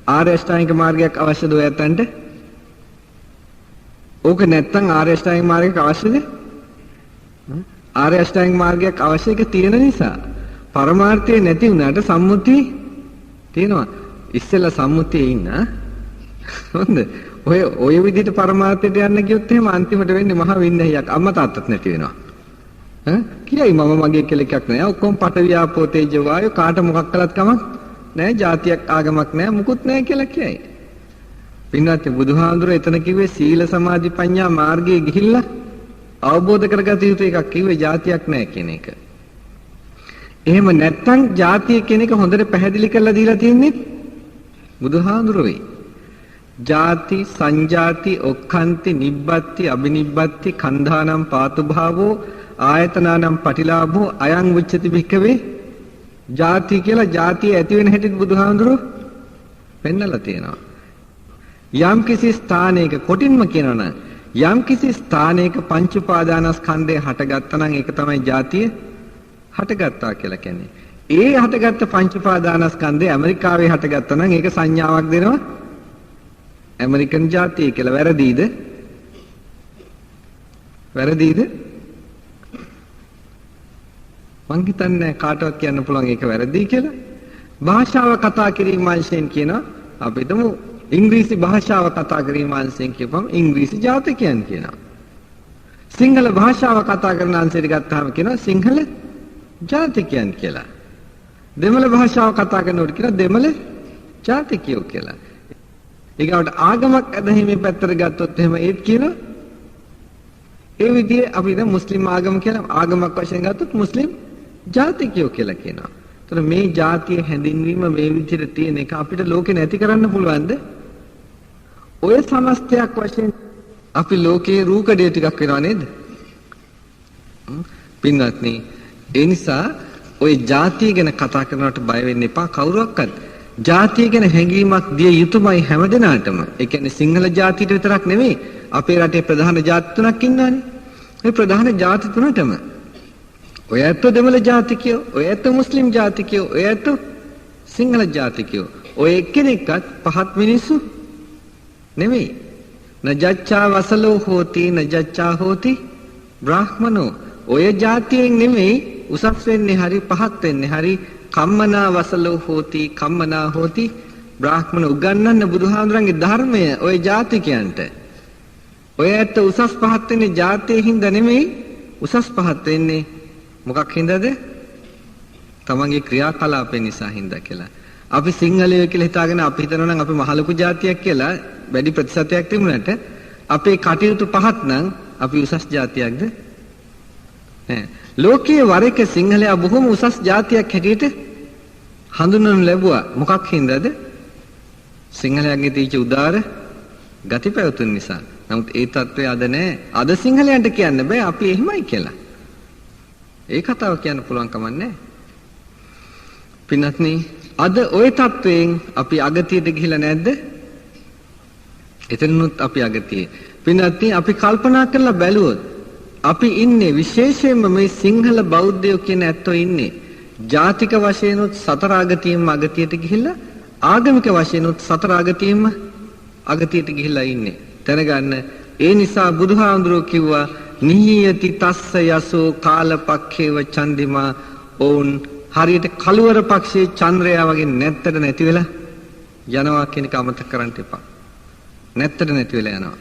ආර්ය අෂ්ටාංගික මාර්ගයක් අවශ්‍යද ඔය ඇත්තන්ට? ඕක නැත්තම් ආර්ය අෂ්ටාංගික මාර්ගයක් අවශ්‍යද? ආර්ය අෂ්ටාංගික මාර්ගයක් අවශ්‍ය එක තියෙන නිසා. පරමාර්ථය නැති වුණාට සම්මුති තියෙනවා. ඉස්සෙල්ලා සම්මුතියේ ඉන්න. හොඳ. ඔය විදිහට පරමාර්ථයට යන්න ගියොත් එහෙම අන්තිමට වෙන්නේ මහා වින්නහියක්. අම්මා තාත්තත් නැති වෙනවා. කියයි මම මගේ කියලා එකක් නෑ. ඔක්කොම පඨවි ආපෝ තේජෝ වායෝ කාට මොකක් කළත් කමක් නෑ. ජාතියක් ආගමක් නෑ මුකුත් නෑ කියලා කියයි. පින්වත් බුදුහාමුදුරුවෝ එතන කිව්වේ සීල සමාධි ප්‍රඥා මාර්ගයේ ගිහිල්ලා අවබෝධ කරගත යුතු එකක් කිව්වේ ජාතියක් නෑ කියන එක. එහෙම නැත්තම් ජාතිය කියන එක හොඳට පැහැදිලි කරලා දීලා තියෙන්නේ බුදුහාමුදුරුවෝ. ජාති සංජාති ඔක්ඛන්ති නිබ්බත්ති අබිනිබ්බත්ති කන්ධානම් පාතුභාවෝ ආයතනානම් පටිලාභෝ අයං උච්චති භික්ඛවේ ජාති කියලා ජාතිය ඇති වෙන හැටිත් බුදුහාමුදුරුවෝ පෙන්නලා තියෙනවා. යම් කිසි ස්ථානයක කොටින්ම කියනවා නම් යම් කිසි ස්ථානයක පංච උපාදානස්කන්ධය හටගත්තා නම් ඒක තමයි ජාතිය හටගත්තා කියලා කියන්නේ. ඒ හටගත්ත පංච උපාදානස්කන්ධය ඇමරිකාවේ හටගත්තා නම් ඒක සංඥාවක් දෙනවා ඇමරිකන් ජාතිය කියලා. වැරදීද? වැරදීද? මං හිතන්නේ කාටවත් කියන්න පුළුවන් ඒක වැරදි කියලා. භාෂාව කතා කිරීම අංශයෙන් කියනවා අපි හිතමු ඉංග්‍රීසි භාෂාව කතා කිරීම අංශයෙන් කියපුවම ඉංග්‍රීසි ජාතිකයන් කියනවා. සිංහල භාෂාව කතා කරන අංශයට ගත්තාම කියනවා සිංහල ජාතිකයන් කියලා. දෙමළ භාෂාව කතා කරනකොට කියනවා දෙමළ ජාතිකයෝ කියලා. ඊගාවට ආගමක් ඇදහිීමේ පැත්තට ගත්තොත් එහෙම ඒත් කියනවා ඒ විදිහේ අපි දැන් මුස්ලිම් ආගම කියලා ආගමක් වශයෙන් ගත්තොත් මුස්ලිම් ජාතිකයෝ කියලා කියනවා. ඒතර මේ ජාතිය හැඳින්වීම මේ විදිහට තියෙන එක අපිට ලෝකේ නැති කරන්න පුළුවන්ද? ඔය සමස්තයක් වශයෙන් අපි ලෝකේ රූකඩය ටිකක් වෙනව නේද? පින්වත්නි, ඒ නිසා ඔය ජාතිය ගැන කතා කරනවට බය වෙන්න එපා කවුරුවක්වත්. ජාතිය ගැන හැඟීමක් දිය යුතුමයි හැම දෙනාටම. ඒ කියන්නේ සිංහල ජාතියට විතරක් නෙමෙයි, අපේ රටේ ප්‍රධාන ජාති තුනක් ඉන්නවනේ. මේ ප්‍රධාන ජාති තුනටම ඔය ඇත්තෝ දෙමළ ජාතිකයෝ, ඔය ඇත්තෝ මුස්ලිම් ජාතිකයෝ, ඔය ඇත්තෝ සිංහල ජාතිකයෝ. ඔය එක්කෙනෙක්වත් පහත් මිනිස්සු නෙමෙයි. නජච්ඡා වසලෝ හෝති නජච්ඡා හෝති බ්‍රාහ්මනෝ. ඔය ජාතියෙන් නෙමෙයි උසස් වෙන්නේ හරි පහත් වෙන්නේ හරි. කම්මනා වසලෝ හෝති කම්මනා හෝති බ්‍රාහ්මන. උගන්වන්න බුදුහාමුදුරන්ගේ ධර්මය ඔය ජාතිකයන්ට. ඔය ඇත්ත උසස් පහත් වෙන්නේ ජාතියේ හින්දා නෙමෙයි, උසස් පහත් වෙන්නේ මොකක් හින්දාද? තමන්ගේ ක්‍රියාකලාපය නිසා හින්දා කියලා. අපි සිංහලයෝ කියලා හිතාගෙන අපි හිතනවා නම් අපි මහ ලොකු ජාතියක් කියලා වැඩි ප්‍රතිශතයක් තිබුණාට අපේ කටයුතු පහත් නම් අපි උසස් ජාතියක්ද? නෑ. ලෝකයේ වර එක සිංහලයා බොහොම උසස් ජාතියක් හැටියට හඳුන්වනු ලැබුවා. මොකක් හින්දාද? සිංහලයන්ගේ තීච උදාර ගති පැවතුම් නිසා. නමුත් ඒ තත්ත්වය අද නෑ. අද සිංහලයන්ට කියන්න බෑ අපි එහෙමයි කියලා. ඒ කතාව කියන්න පුළුවන් කමක් නෑ. පින්වත්නි, අද ওই තත්වයෙන් අපි අගතියට ගිහිලා නැද්ද? එතනනුත් අපි අගතියේ. පින්වත්නි, අපි කල්පනා කරලා බැලුවොත් අපි ඉන්නේ විශේෂයෙන්ම මේ සිංහල බෞද්ධයෝ කියන ඇත්තෝ ඉන්නේ ජාතික වශයෙන්ුත් සතර අගතියෙන්ම අගතියට ගිහිල්ලා, ආගමික වශයෙන්ුත් සතර අගතියෙන්ම අගතියට ගිහිල්ලා ඉන්නේ. දැනගන්න. ඒ නිසා බුදුහාමුදුරුවෝ කිව්වා නිහියති තස්ස යසෝ කාලපක්ඛේව චන්දිමා. ඔවුන් හරියට කළුවර පක්ෂයේ චන්ද්‍රයා වගේ නැත්තට නැති වෙලා යනවා කියන එක අමතක කරන්න එපා. නැත්තට නැති වෙලා යනවා.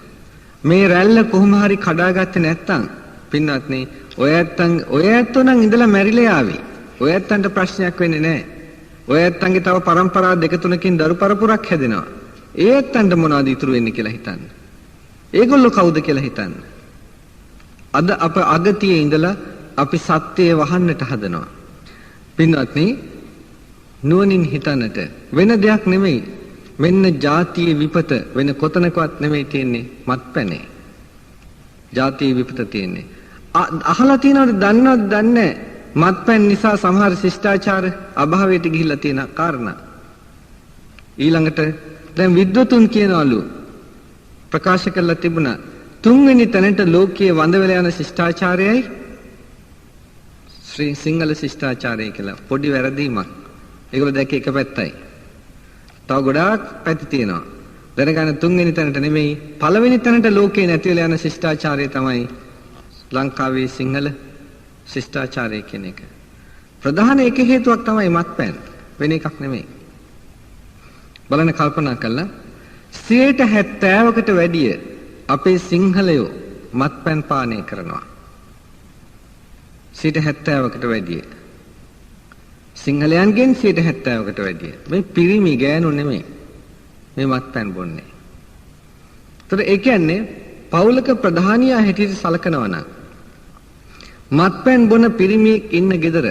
මේ රැල්ල කොහොම හරි කඩාගත්තේ නැත්තම් පින්වත්නි, ඔය ඇත්තන් ඔය ඇත්තෝ නම් ඉඳලා මැරිලා යාවි. ඔය ඇත්තන්ට ප්‍රශ්නයක් වෙන්නේ නැහැ. ඔය ඇත්තන්ගේ තව පරම්පරා දෙක තුනකින් දරු පරපුරක් හැදෙනවා. ඒ ඇත්තන්ට මොනවද ඉතුරු වෙන්නේ කියලා හිතන්න. ඒගොල්ලෝ කවුද කියලා හිතන්න. අද අප අගතියේ ඉඳලා අපි සත්‍යය වහන්නට හදනවා. පින්වත්නි, නුවණින් හිතන්නට වෙන දෙයක් නෙමෙයි. මෙන්න ජාතියේ විපත වෙන කොතනකවත් නෙමෙයි තියෙන්නේ, මත්පැනේ. ජාතියේ විපත තියෙන්නේ. අහලා තියෙනවද දන්නවද දන්නේ මත්පැන් නිසා සමහර ශිෂ්ටාචාර අභාවයට ගිහිල්ලා තියෙන කාරණා. ඊළඟට දැන් විද්වතුන් කියනවලු ප්‍රකාශ කරලා තිබුණා තුන්වෙනි තැනට ලෝකයේ වඳ වෙලා යන ශිෂ්ටාචාරයයි ශ්‍රී සිංහල ශිෂ්ටාචාරය කියලා. පොඩි වැරදීමක්. ඒගොල්ලෝ දැක්කේ එක පැත්තයි. තව ගොඩාක් පැති තියෙනවා. දැනගන්න තුන්වෙනි තැනට නෙමෙයි පළවෙනි තැනට ලෝකේ නැති වෙලා යන ශිෂ්ටාචාරය තමයි ලංකාවේ සිංහල ශිෂ්ටාචාරය කියන එක. ප්‍රධාන එක හේතුවක් තමයි මත්පැන්. වෙන එකක් නෙමෙයි. බලන්න කල්පනා කළා 70%කට වැඩිය අපේ සිංහලයෝ මත්පැන් පානය කරනවා. 70%කට වැඩිය. සිංහලයන්ගෙන් 70%කට වැඩිය. මේ පිරිමි ගෑනු නෙමෙයි මේ මත්පැන් බොන්නේ. ඒතර ඒ කියන්නේ පවුලක ප්‍රධානියා හැටියට සලකනවා නම් මත්පැන් බොන පිරිමියෙක් ඉන්න ගෙදර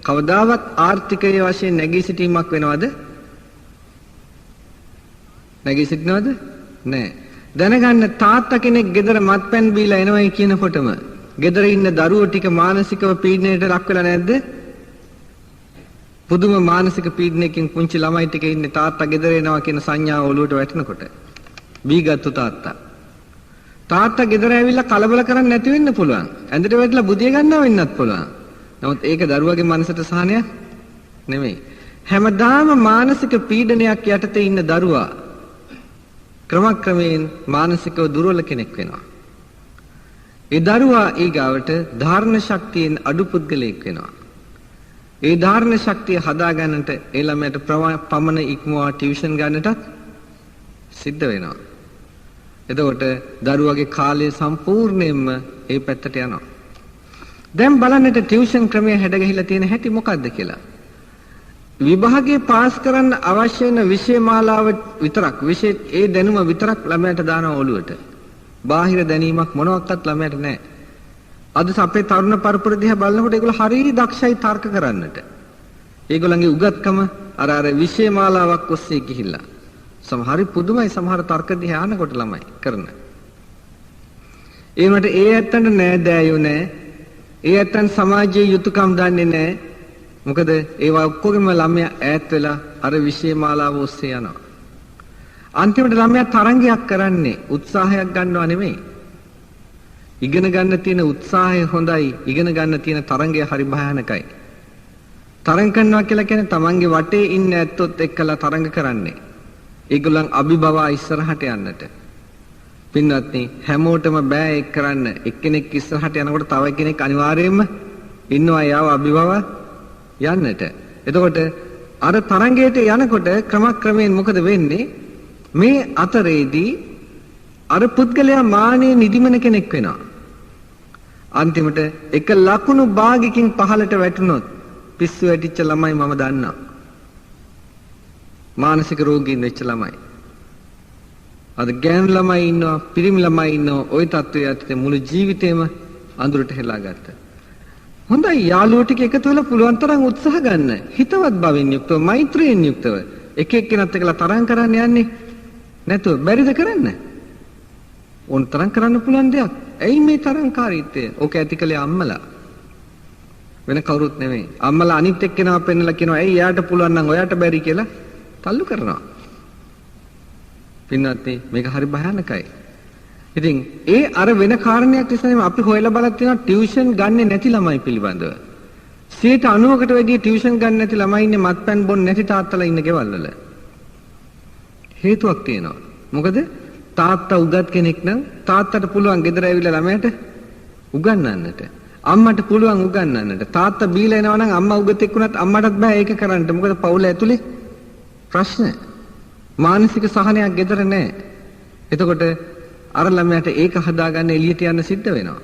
කවදාවත් ආර්ථිකයේ වශයෙන් නැගී සිටීමක් වෙනවද? නැගී සිටිනවද? නෑ. දැනගන්න තාත්තා කෙනෙක් ගෙදර මත්පැන් බීලා එනවයි කියනකොටම ගෙදර ඉන්න දරුවෝ ටික මානසිකව පීඩනයට ලක් වෙලා නැද්ද? පුදුම මානසික පීඩනයකින් පුංචි ළමයි ටික ඉන්නේ තාත්තා ගෙදර එනවා කියන සංඥාව ඔලුවට වැටෙනකොට. බීගත්තු තාත්තා. තාත්තා ගෙදර ඇවිල්ලා කලබල කරන්නේ නැති වෙන්න පුළුවන්. ඇඳට වැටිලා බුදිය ගන්නවා වෙන්නත් පුළුවන්. නමුත් ඒක දරුවගේ මනසට සහනයක් නෙමෙයි. හැමදාම මානසික පීඩනයක් යටතේ ඉන්න දරුවා ක්‍රමක්‍රමයෙන් මානසිකව දුර්වල කෙනෙක් වෙනවා. ඒ දරුවා ඊගාවට ධාරණ ශක්තියෙන් අඩු පුද්ගලයෙක් වෙනවා. ඒ ධාරණ ශක්තිය හදා ගන්නට ඒ ළමයාට පමණ ඉක්මවා ටියුෂන් ගන්නටත් සිද්ධ වෙනවා. එතකොට දරුවගේ කාලය සම්පූර්ණයෙන්ම ඒ පැත්තට යනවා. දැන් බලන්නට ටියුෂන් ක්‍රමය හැඩ ගැහිලා තියෙන හැටි මොකද්ද කියලා. විභාගයේ පාස් කරන්න අවශ්‍ය වෙන විෂය මාලාව විතරක්, විෂය ඒ දැනුම විතරක් ළමයාට දානවා ඔළුවට. බාහිර දැනීමක් මොනවත් ළමයාට නැහැ. අද අපේ තරුණ පරපුර දිහා බලනකොට ඒගොල්ලෝ හරිය දක්ෂයි තර්ක කරන්නට. ඒගොල්ලන්ගේ උගත්කම අර අර විෂය මාලාවක් ඔස්සේ ගිහිල්ලා. සමහර පුදුමයි සමහර තර්ක දිහා අහනකොට ළමයි කරන. ඒ වුණාට ඒ ඇත්තන්ට නෑ දෑයෝ නෑ. ඒ ඇත්තන් සමාජයේ යුතුයකම් දන්නේ නෑ. මොකද ඒවා ඔක්කොගෙම ළමයා ඈත් වෙලා අර විෂය මාලාව ඔස්සේ යනවා. අන්තිමට ළමයා තරංගයක් කරන්නේ උත්සාහයක් ගන්නව නෙමෙයි. ඉගෙන ගන්න තියෙන උත්සාහය හොඳයි, ඉගෙන ගන්න තියෙන තරංගය හරි භයානකයි. තරංග කරනවා කියලා කියන්නේ තමන්ගේ වටේ ඉන්න ඇත්තොත් එක්කලා තරංග කරන්නේ. ඒගොල්ලන් අභිභවා ඉස්සරහට යන්නට. පින්වත්නි, හැමෝටම බෑ ඒක කරන්න. එක්කෙනෙක් ඉස්සරහට යනකොට තව කෙනෙක් අනිවාර්යයෙන්ම ඉන්නවා යාව අභිභවා යන්නට. එතකොට අර තරංගයට යනකොට ක්‍රමක්‍රමයෙන් මොකද වෙන්නේ? මේ අතරේදී අර පුද්ගලයා මානෙ නිදිමන කෙනෙක් වෙනවා. අන්තිමට එක ලකුණු භාගයකින් පහළට වැටුනොත් පිස්සු වැටිච්ච ළමයි මම දන්නවා. මානසික රෝගීන් වෙච්ච ළමයි. අද ගෑනු ළමයි ඉන්නවා, පිරිමි ළමයි ඉන්නවා. ওই තත්ත්වය යටතේ මුළු ජීවිතේම අඳුරට හෙලා ගත්තා. හොඳයි, යාළුවෝ ටික එකතු වෙලා පුළුවන් තරම් උත්සාහ ගන්න. හිතවත් බවින් යුක්තව, මෛත්‍රියෙන් යුක්තව එක එක්කෙනත් එක්කලා තරං කරන්න යන්නේ නැතුව බැරිද කරන්න? ඕන තරම් කරන්න පුළුවන් දෙයක්. ඇයි මේ තරංකාරීත්වය? ඕක ඇති කළේ අම්මලා. වෙන කවුරුත් නෙමෙයි. අම්මලා අනිත් එක්කෙනාව පෙන්නලා කියනවා ඇයි එයාට පුළුවන් නම් ඔයාට බැරි කියලා තල්ලු කරනවා. පින්වත්නි, මේක හරි භයානකයි. ඉතින් ඒ අර වෙන කාරණයක් නිසා නෙමෙයි අපි හොයලා බලත් තියෙනවා ටියුෂන් ගන්නෙ නැති ළමයි පිළිබඳව. 90%කට වැඩිය ටියුෂන් ගන්න නැති ළමයි ඉන්නේ මත්පැන් බොන්නේ නැති තාත්තලා ඉන්න ගෙවල් වල. හේතුවක් තියෙනවා. මොකද තාත්තා උගත් කෙනෙක් නම් තාත්තට පුළුවන් ගෙදර ඇවිල්ලා ළමයාට උගන්වන්නට. අම්මට පුළුවන් උගන්වන්නට. තාත්තා බීලා එනවා නම් අම්මා උගතෙක් වුණත් අම්මටත් බෑ ඒක කරන්න. මොකද පවුල ඇතුලේ ප්‍රශ්න. මානසික සහනයක් ගෙදර නෑ. එතකොට අර ළමයාට ඒක හදාගන්න එළියට යන්න සිද්ධ වෙනවා.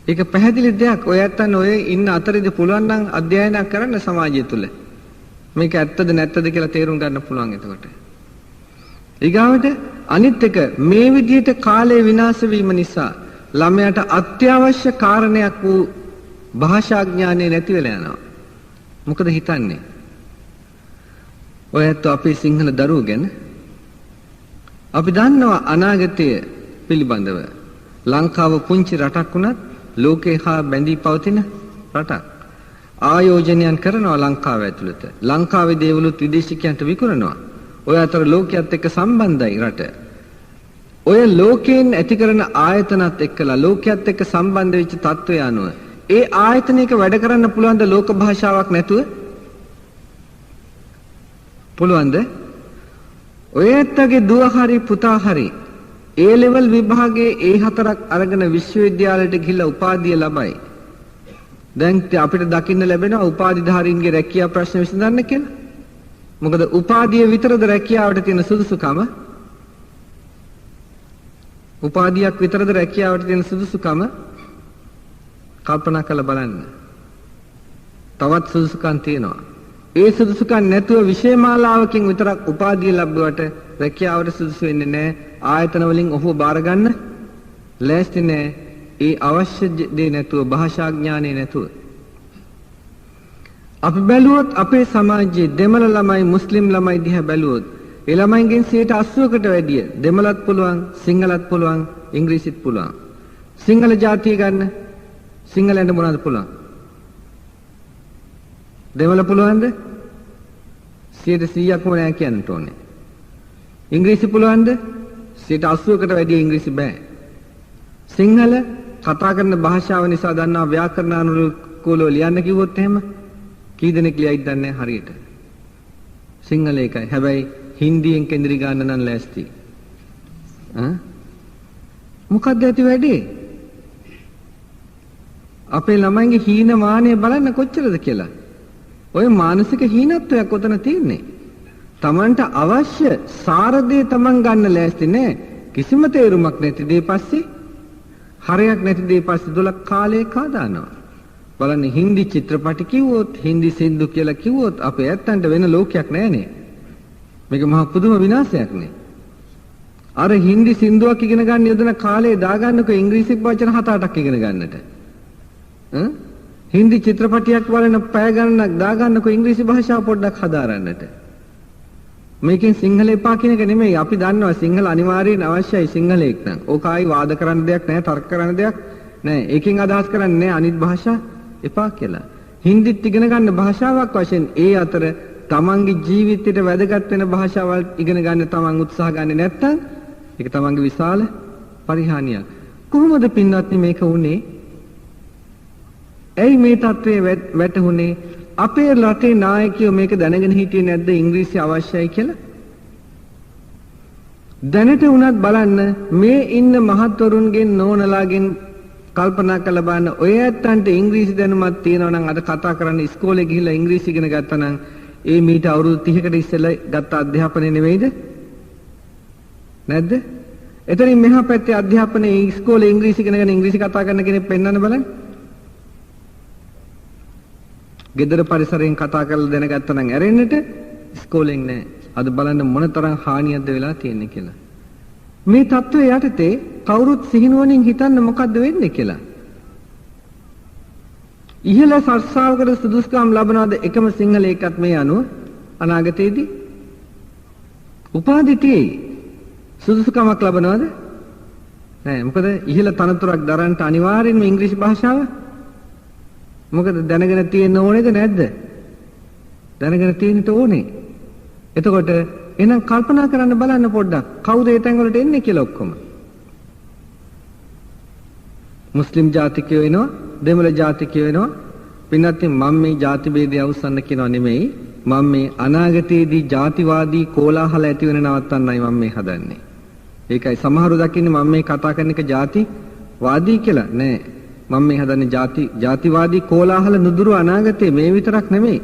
ඒක පැහැදිලි දෙයක්. ඔය ඇත්තන් ඔය ඉන්න අතරේදී පුළුවන් නම් අධ්‍යයනයක් කරන්න සමාජය තුල. මේක ඇත්තද නැත්තද කියලා තේරුම් ගන්න පුළුවන් එතකොට. ඊගාවට අනිත් එක මේ විදිහට කාලය විනාශ වීම නිසා ළමයාට අත්‍යවශ්‍ය කාරණයක් වූ භාෂා ඥානය නැති වෙලා යනවා. මොකද හිතන්නේ? ඔය ඇත්තෝ අපේ සිංහල දරුවෝ ගැන අපි දන්නවා අනාගතය පිළිබඳව. ලංකාව පුංචි රටක් වුණත් ලෝකේ හා බැඳී පවතින රටක්. ආයෝජනයන් කරනවා ලංකාව ඇතුළත. ලංකාවේ දේවලුත් විදේශිකයන්ට විකුණනවා. ඔය අතර ලෝකයේත් එක්ක සම්බන්ධයි රට. ඔය ලෝකයෙන් ඇති කරන ආයතනත් එක්කලා ලෝකයේත් එක්ක සම්බන්ධ වෙච්ච තත්ත්වය අනුව ඒ ආයතනයක වැඩ කරන්න පුළුවන් ද ලෝක භාෂාවක් නැතුව? පුළුවන්ද? ඔය ඇත්තගේ දුව හරි පුතා හරි ඒ ලෙවල් විභාගයේ ඒ හතරක් අරගෙන විශ්වවිද්‍යාලයට ගිහිල්ලා උපාධිය ලබයි. දැන් අපිට දකින්න ලැබෙනවා උපාධිධාරීන්ගේ රැකියාව ප්‍රශ්න විසඳන්න කියලා. මොකද උපාධිය විතරද රැකියාවට තියෙන සුදුසුකම? උපාධියක් විතරද රැකියාවට තියෙන සුදුසුකම? කල්පනා කරලා බලන්න. තවත් සුදුසුකම් තියෙනවා. ඒ සුදුසුකම් නැතුව විෂය මාලාවකින් විතරක් උපාධිය ලැබුවට රැකියාවට සුදුසු වෙන්නේ නැහැ. ආයතන වලින් ඔහුව බාර ගන්න ලෑස්ති නැහැ. ඒ අවශ්‍ය දේ නැතුව, භාෂා ඥානය නැතුව. අපි බැලුවොත් අපේ සමාජයේ දෙමළ ළමයි, මුස්ලිම් ළමයි දිහා බැලුවොත් ඒ ළමයින්ගෙන් 80%කට වැඩිය දෙමළත් පුළුවන්, සිංහලත් පුළුවන්, ඉංග්‍රීසිත් පුළුවන්. සිංහල ජාතිය ගන්න, සිංහලයන්ට මොනවද පුළුවන්? දෙමළ පුළුවන්ද? 100%ක්ම නෑ කියන්න ඕනේ. ඉංග්‍රීසි පුළුවන්ද? 80%කට වැඩිය ඉංග්‍රීසි බෑ. සිංහල කතා කරන භාෂාව නිසා දන්නවා ව්‍යාකරණානුකූලව ලියන්න කිව්වොත් එහෙම කී දෙනෙක් ලියයිද දන්නේ නැහැ හරියට. සිංහල එකයි. හැබැයි හින්දියෙන් කේන්ද්‍රී ගන්න නම් ලෑස්ති. ඈ මොකද්ද ඇති වැඩේ? අපේ ළමයින්ගේ හීනමානය බලන්න කොච්චරද කියලා. ඔය මානසික හීනත්වයක් ඔතන තියෙන්නේ. Tamanට අවශ්‍ය සාර දේ Taman ගන්න ලෑස්ති නෑ. කිසිම තේරුමක් නැති දේ පස්සේ, හරයක් නැති දේ පස්සේ දොලක් කාලේ කාදානවා. බලන්න හින්දි චිත්‍රපටි කිව්වොත්, හින්දි සින්දු කියලා කිව්වොත් අපේ ඇත්තන්ට වෙන ලෝකයක් නෑනේ. මේක මහා පුදුම විනාශයක් නේ. අර හින්දි සින්දුවක් ඉගෙන ගන්න යොදන කාලේ දාගන්නකො ඉංග්‍රීසි වචන 7-8ක් ඉගෙන ගන්නට. ඈ හින්දි චිත්‍රපටියක් බලන පැය ගණනක් දාගන්නකො ඉංග්‍රීසි භාෂාව පොඩ්ඩක් හදාරන්නට. මේකෙන් සිංහල එපා කියන එක නෙමෙයි. අපි දන්නවා සිංහල අනිවාර්යයෙන් අවශ්‍යයි සිංහලෙක් නම්. ඕක ආයි වාද කරන්න දෙයක් නෑ, තර්ක කරන්න දෙයක් නෑ. ඒකෙන් අදහස් කරන්නේ නෑ අනිත් භාෂා එපා කියලා. හින්දිත් ඉගෙන ගන්න භාෂාවක් වශයෙන් ඒ අතර තමන්ගේ ජීවිතයට වැදගත් වෙන භාෂාවල් ඉගෙන ගන්න තමන් උත්සාහ ගන්නේ නැත්නම් ඒක තමන්ගේ විශාල පරිහානියක්. කොහොමද පින්වත්නි මේක වුනේ? ඇයි මේ තත්ත්වයේ වැටහුනේ? අපේ රටේ නායකයෝ මේක දැනගෙන හිටියේ නැද්ද ඉංග්‍රීසි අවශ්‍යයි කියලා? දැනට වුණත් බලන්න මේ ඉන්න මහත්වරුන්ගෙන් නෝනලාගෙන් කල්පනා කරලා බලන්න, ඔය ඇත්තන්ට ඉංග්‍රීසි දැනුමක් තියෙනවා නම් අද කතා කරන්න ඉස්කෝලේ ගිහිල්ලා ඉංග්‍රීසි ඉගෙන ගත්තා නම් ඒ මීට අවුරුදු 30කට ඉස්සෙල්ලා ගත්ත අධ්‍යාපනය නෙවෙයිද? නැද්ද? එතනින් මෙහා පැත්තේ අධ්‍යාපනයේ ඉස්කෝලේ ඉංග්‍රීසි ඉගෙනගෙන ඉංග්‍රීසි කතා කරන කෙනෙක් පෙන්වන්න බලන්න. ගෙදර පරිසරයෙන් කතා කරලා දැනගත්තා නම් ඇරෙන්නට ඉස්කෝලෙන් නෑ. අද බලන්න මොනතරම් හානියක්ද වෙලා තියෙන්නේ කියලා. මේ තත්ත්වය යටතේ කවුරුත් සිහිනුවණින් හිතන්න මොකද්ද වෙන්නේ කියලා. ඉහළ සර්සාවකට සුදුසුකම් ලබනවාද එකම සිංහල එකත් මේ අනුව අනාගතයේදී? උපාධි තියෙයි. සුදුසුකමක් ලබනවාද? නෑ. මොකද ඉහළ තනතුරක් දරන්නට අනිවාර්යෙන්ම ඉංග්‍රීසි භාෂාව මොකද දැනගෙන තියෙන්න ඕනේද නැද්ද? දැනගෙන තියෙන්න ඕනේ. එතකොට එහෙනම් කල්පනා කරන්න බලන්න පොඩ්ඩක් කවුද ඒ තැන් වලට එන්නේ කියලා ඔක්කොම. මුස්ලිම් ජාතිකයෝ එනවා, දෙමළ ජාතිකයෝ එනවා. පින්වත් මම මේ ජාති ભેදය අවසන් කියනවා නෙමෙයි. මම මේ අනාගතයේදී ජාතිවාදී කෝලාහල ඇති වෙන නවත්තන්නයි මම මේ හදන්නේ. ඒකයි සමහරු දකින්නේ මම මේ කතා කරන එක ජාතිවාදී කියලා. නෑ. මම මේ හදන්නේ ජාතිවාදී කෝලාහල නුදුරු අනාගතේ මේ විතරක් නෙමෙයි.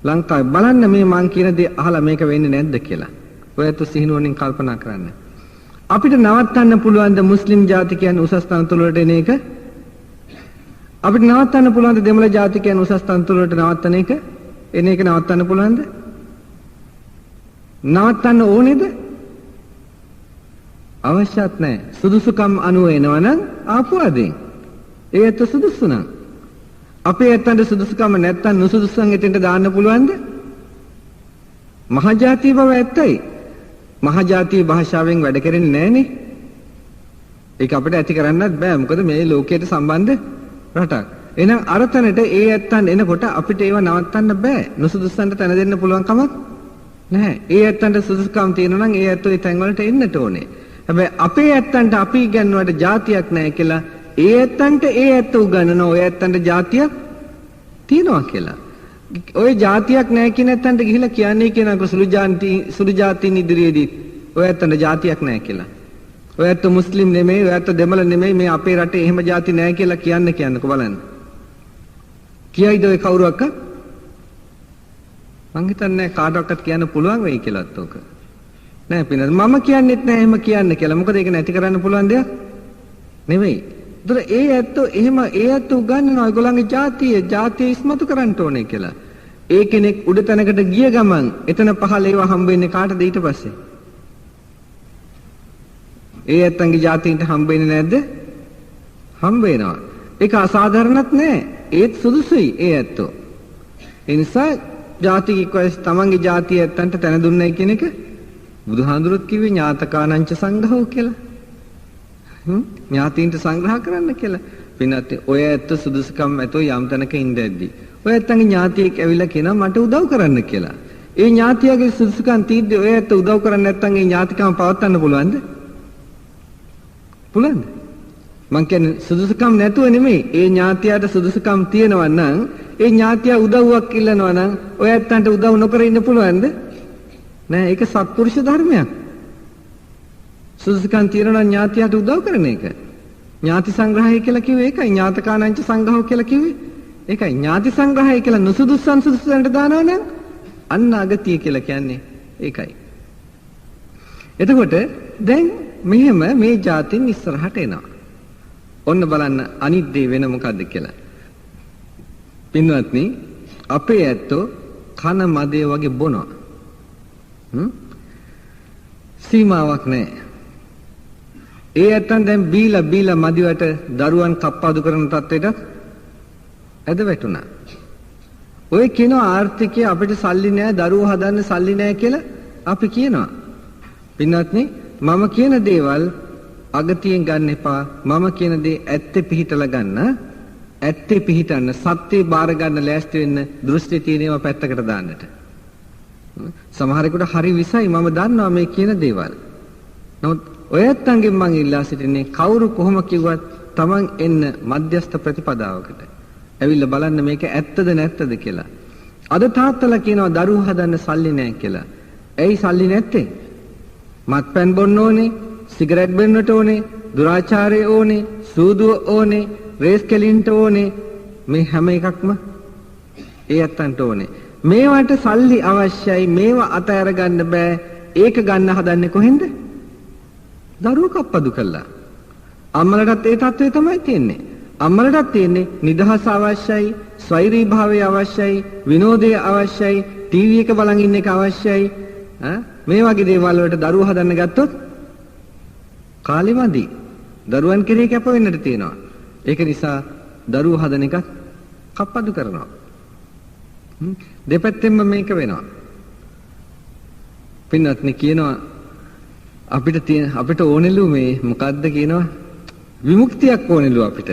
ලංකාවේ බලන්න මේ මං කියන දේ අහලා මේක වෙන්නේ නැද්ද කියලා. ඔයත් සිහිනුවණින් කල්පනා කරන්න. අපිට නවත්තන්න පුළුවන් ද මුස්ලිම් ජාතිකයන් උසස් තනතුරු වලට එන එක? අපිට නවත්තන්න පුළුවන් ද දෙමළ ජාතිකයන් උසස් තනතුරු වලට නවත්තන එක? එන එක නවත්තන්න පුළුවන්ද? නවත්තන්න ඕනේද? අවශ්‍යත් නැහැ. සුදුසුකම් අනුව එනවනම් ආපුවාදෙන්. ඒ ඇත්ත සුදුසු නම්. අපේ ඇත්තන්ට සුදුසුකම නැත්තම් නුසුදුසුකම් එතෙන්ට දාන්න පුළුවන්ද? මහජාතිය බව ඇත්තයි. මහජාතිය භාෂාවෙන් වැඩ කරන්නේ නැහනේ. ඒක අපිට ඇති කරන්නත් බෑ. මොකද මේ ලෝකයට සම්බන්ධ රටක්. එහෙනම් අර තැනට ඒ ඇත්තන් එනකොට අපිට ඒව නවත්තන්න බෑ. නුසුදුසුන්ට තැන දෙන්න පුළුවන් කමක් නැහැ. ඒ ඇත්තන්ට සුදුසුකම් තියෙනවා නම් ඒ ඇත්තෝ ඒ තැන් වලට එන්නට ඕනේ. හැබැයි අපේ ඇත්තන්ට අපි ඉගන්නුවට ජාතියක් නැහැ කියලා ඒ ඇත්තන්ට ඒ ඇත්ත උගන්වන ඔය ඇත්තන්ට ජාතියක් තියෙනවා කියලා. ඔය ජාතියක් නැහැ කියන ඇත්තන්ට ගිහිලා කියන්නේ කියනකො සුළු ජාතීන් ඉදිරියේදී ඔය ඇත්තන්ට ජාතියක් නැහැ කියලා. ඔය ඇත්ත මුස්ලිම් නෙමෙයි, ඔය ඇත්ත දෙමළ නෙමෙයි, මේ අපේ රටේ එහෙම ජාති නැහැ කියලා කියන්න කියන්නකෝ බලන්න. කියයිද ඔය කවුරුවක්වත්? මං හිතන්නේ කාටවත් කියන්න පුළුවන් වෙයි කියලාත් ඔක. නෑ පින්නත් මම කියන්නෙත් නෑ එහෙම කියන්න කියලා. මොකද ඒක නැති කරන්න පුළුවන් දෙයක් නෙමෙයි. ඒතර ඒ ඇත්තෝ එහෙම ඒ ඇත්තෝ උගන්වනවා ඒගොල්ලන්ගේ ජාතිය ඉස්මතු කරන්න ඕනේ කියලා. ඒ කෙනෙක් උඩ තැනකට ගිය ගමන් එතන පහළ ඒවා හම්බ වෙන්නේ කාටද ඊට පස්සේ? ඒ ඇත්තන්ගේ ජාතීන්ට හම්බ වෙන්නේ නැද්ද? හම්බ වෙනවා. ඒක අසාධාරණත් නෑ. ඒත් සුදුසුයි ඒ ඇත්තෝ. ඒ නිසා ජාතික වයස් තමන්ගේ ජාතිය ඇත්තන්ට තැන දුන්නයි කියන එක බුදුහාඳුරුත් කිව්වේ ඥාතකානංච සංඝහෝ කියලා. ඥාතීන්ට සංග්‍රහ කරන්න කියලා. පින්වත් ඔය ඇත්ත සුදුසුකම් ඇතෝ යම් තැනක ඉඳද්දි ඔය ඇත්තන්ගේ ඥාතියෙක් ඇවිල්ලා කියනවා මට උදව් කරන්න කියලා. ඒ ඥාතියාගේ සුදුසුකම් තීද්දි ඔය ඇත්ත උදව් කරන්න නැත්නම් ඒ ඥාතිකම පවත්වන්න පුළුවන්ද? පුළුවන්ද? මං කියන්නේ සුදුසුකම් නැතුව නෙමෙයි. ඒ ඥාතියාට සුදුසුකම් තියෙනවා නම් ඒ ඥාතියා උදව්වක් ඉල්ලනවා නම් ඔය ඇත්තන්ට උදව් නොකර ඉන්න පුළුවන්ද? නෑ, ඒක සත්පුරුෂ ධර්මයක්. සුදුසුකම් තියෙනවා නම් ඥාතියාට උදව් කරන එක. ඥාති සංග්‍රහය කියලා කිව්වේ ඒකයි. ඥාතකානංච සංග්‍රහෝ කියලා කිව්වේ ඒකයි. ඥාති සංග්‍රහය කියලා නුසුදුසුන් සුදුසුන්ට දානවා නම් අන්න අගතිය කියලා කියන්නේ ඒකයි. එතකොට දැන් මෙහෙම මේ ජාතින් ඉස්සරහට එනවා. ඔන්න බලන්න අනිත් දේ වෙන මොකද්ද කියලා. පින්වත්නි, අපේ ඇත්තෝ කන මදේ වගේ බොනවා. සීමාවක් නැහැ. ඒ ඇත්තන් දැන් බීලා බීලා මදිවට දරුවන් කප්පාදු කරන තත්ත්වයටත් ඇද වැටුණා. ඔය කියනවා ආර්ථිකය අපිට සල්ලි නෑ, දරුවෝ හදන්න සල්ලි නෑ කියලා අපි කියනවා. පින්වත්නි, මම කියන දේවල් අගතියෙන් ගන්න එපා. මම කියන දේ ඇත්තේ පිහිටලා ගන්න. ඇත්තේ පිහිටන්න, සත්‍යේ බාර ගන්න ලෑස්ති වෙන්න, දෘෂ්ටි තියෙන ඒවා පැත්තකට දාන්නට. සමහරෙකුට හරි විසයි මම දන්නවා මේ කියන දේවල්. නමුත් ඔය ඇත්තන්ගෙන් මං ඉල්ලා සිටින්නේ කවුරු කොහොම කිව්වත් තමන් එන්න මධ්‍යස්ථ ප්‍රතිපදාවකට. ඇවිල්ලා බලන්න මේක ඇත්තද නැත්තද කියලා. අද තාත්තලා කියනවා දරුවෝ හදන්න සල්ලි නෑ කියලා. ඇයි සල්ලි නැත්තේ? මත්පැන් බොන්න ඕනේ, සිගරට් බොන්නට ඕනේ, දුරාචාරය ඕනේ, සූදුව ඕනේ, රේස් කෙලින්ට ඕනේ. මේ හැම එකක්ම ඒ ඇත්තන්ට ඕනේ. මේවට සල්ලි අවශ්‍යයි. මේවා අතහැර ගන්න බෑ. ඒක ගන්න හදන්නේ කොහෙන්ද? දරුවෝ කප්පදු කළා. අම්මලටත් ඒ තත්ත්වය තමයි තියෙන්නේ. අම්මලටත් තියෙන්නේ නිදහස අවශ්‍යයි, ස්වෛරී භාවය අවශ්‍යයි, විනෝදය අවශ්‍යයි, ටීවී එක බලන් ඉන්න එක අවශ්‍යයි. මේ වගේ දේවල් වලට දරුවෝ හදන්න ගත්තොත් කාලෙ මදි. දරුවන් කෙරෙහි කැප වෙන්නට තියෙනවා. ඒක නිසා දරුවෝ හදන එකත් කප්පදු කරනවා. දෙපැත්තෙන්ම මේක වෙනවා. පින්වත්නි කියනවා අපිට තියෙන අපිට ඕනෙලු මේ මොකද්ද කියනවා විමුක්තියක් ඕනෙලු අපිට.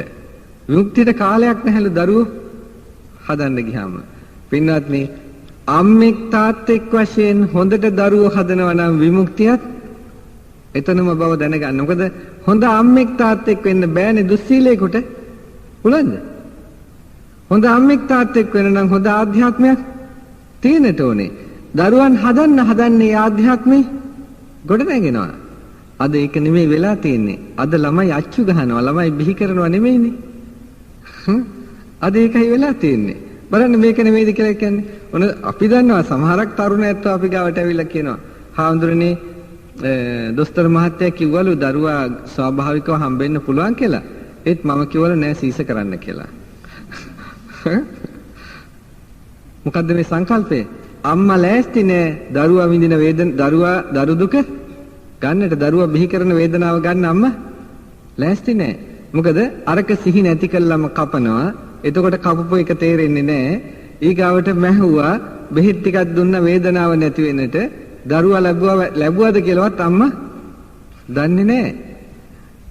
විමුක්තියට කාලයක් නැහැලු දරුවෝ හදන්න ගියාම. පින්වත්නි, අම්මෙක් තාත්තෙක් වශයෙන් හොඳට දරුවෝ හදනවා නම් විමුක්තියත් එතනම බව දැනගන්න. මොකද හොඳ අම්මෙක් තාත්තෙක් වෙන්න බෑනේ දුස්සීලයකට. පුළුවන්ද? හොඳ අම්මෙක් තාත්තෙක් වෙන්න නම් හොඳ ආධ්‍යාත්මයක් තියෙන්නට ඕනේ. දරුවන් හදන්න හදන්නේ ආධ්‍යාත්මේ ගොඩ නැගෙනවා. අද ඒක නෙමෙයි වෙලා තියෙන්නේ. අද ළමයි අච්චු ගහනවා, ළමයි බිහි කරනවා නෙමෙයිනේ. අද ඒකයි වෙලා තියෙන්නේ. බලන්න මේක නෙමෙයිද කියලා කියන්නේ. ඔන්න අපි දන්නවා සමහරක් තරුණ ඇත්තෝ අපි ගාවට ඇවිල්ලා කියනවා, හාමුදුරනේ දොස්තර මහත්තයා කිව්වලු දරුවා ස්වාභාවිකව හම්බෙන්න පුළුවන් කියලා. ඒත් මම කිව්වලු නෑ සීස කරන්න කියලා. මොකද්ද මේ සංකල්පය? අම්මා ලෑස්ති නෑ දරුවා විඳින වේදන, දරුවා දරු දුක ගන්නට, දරුවා බිහි කරන වේදනාව ගන්න අම්මා ලෑස්ති නෑ. මොකද අරක සිහි නැති කළාම කපනවා. එතකොට කපපු එක තේරෙන්නේ නෑ. ඊගාවට මැහුවා, බෙහෙත් ටිකක් දුන්න වේදනාව නැති වෙන්නට. දරුවා ලැබුවාද කියලාවත් අම්මා දන්නේ නෑ.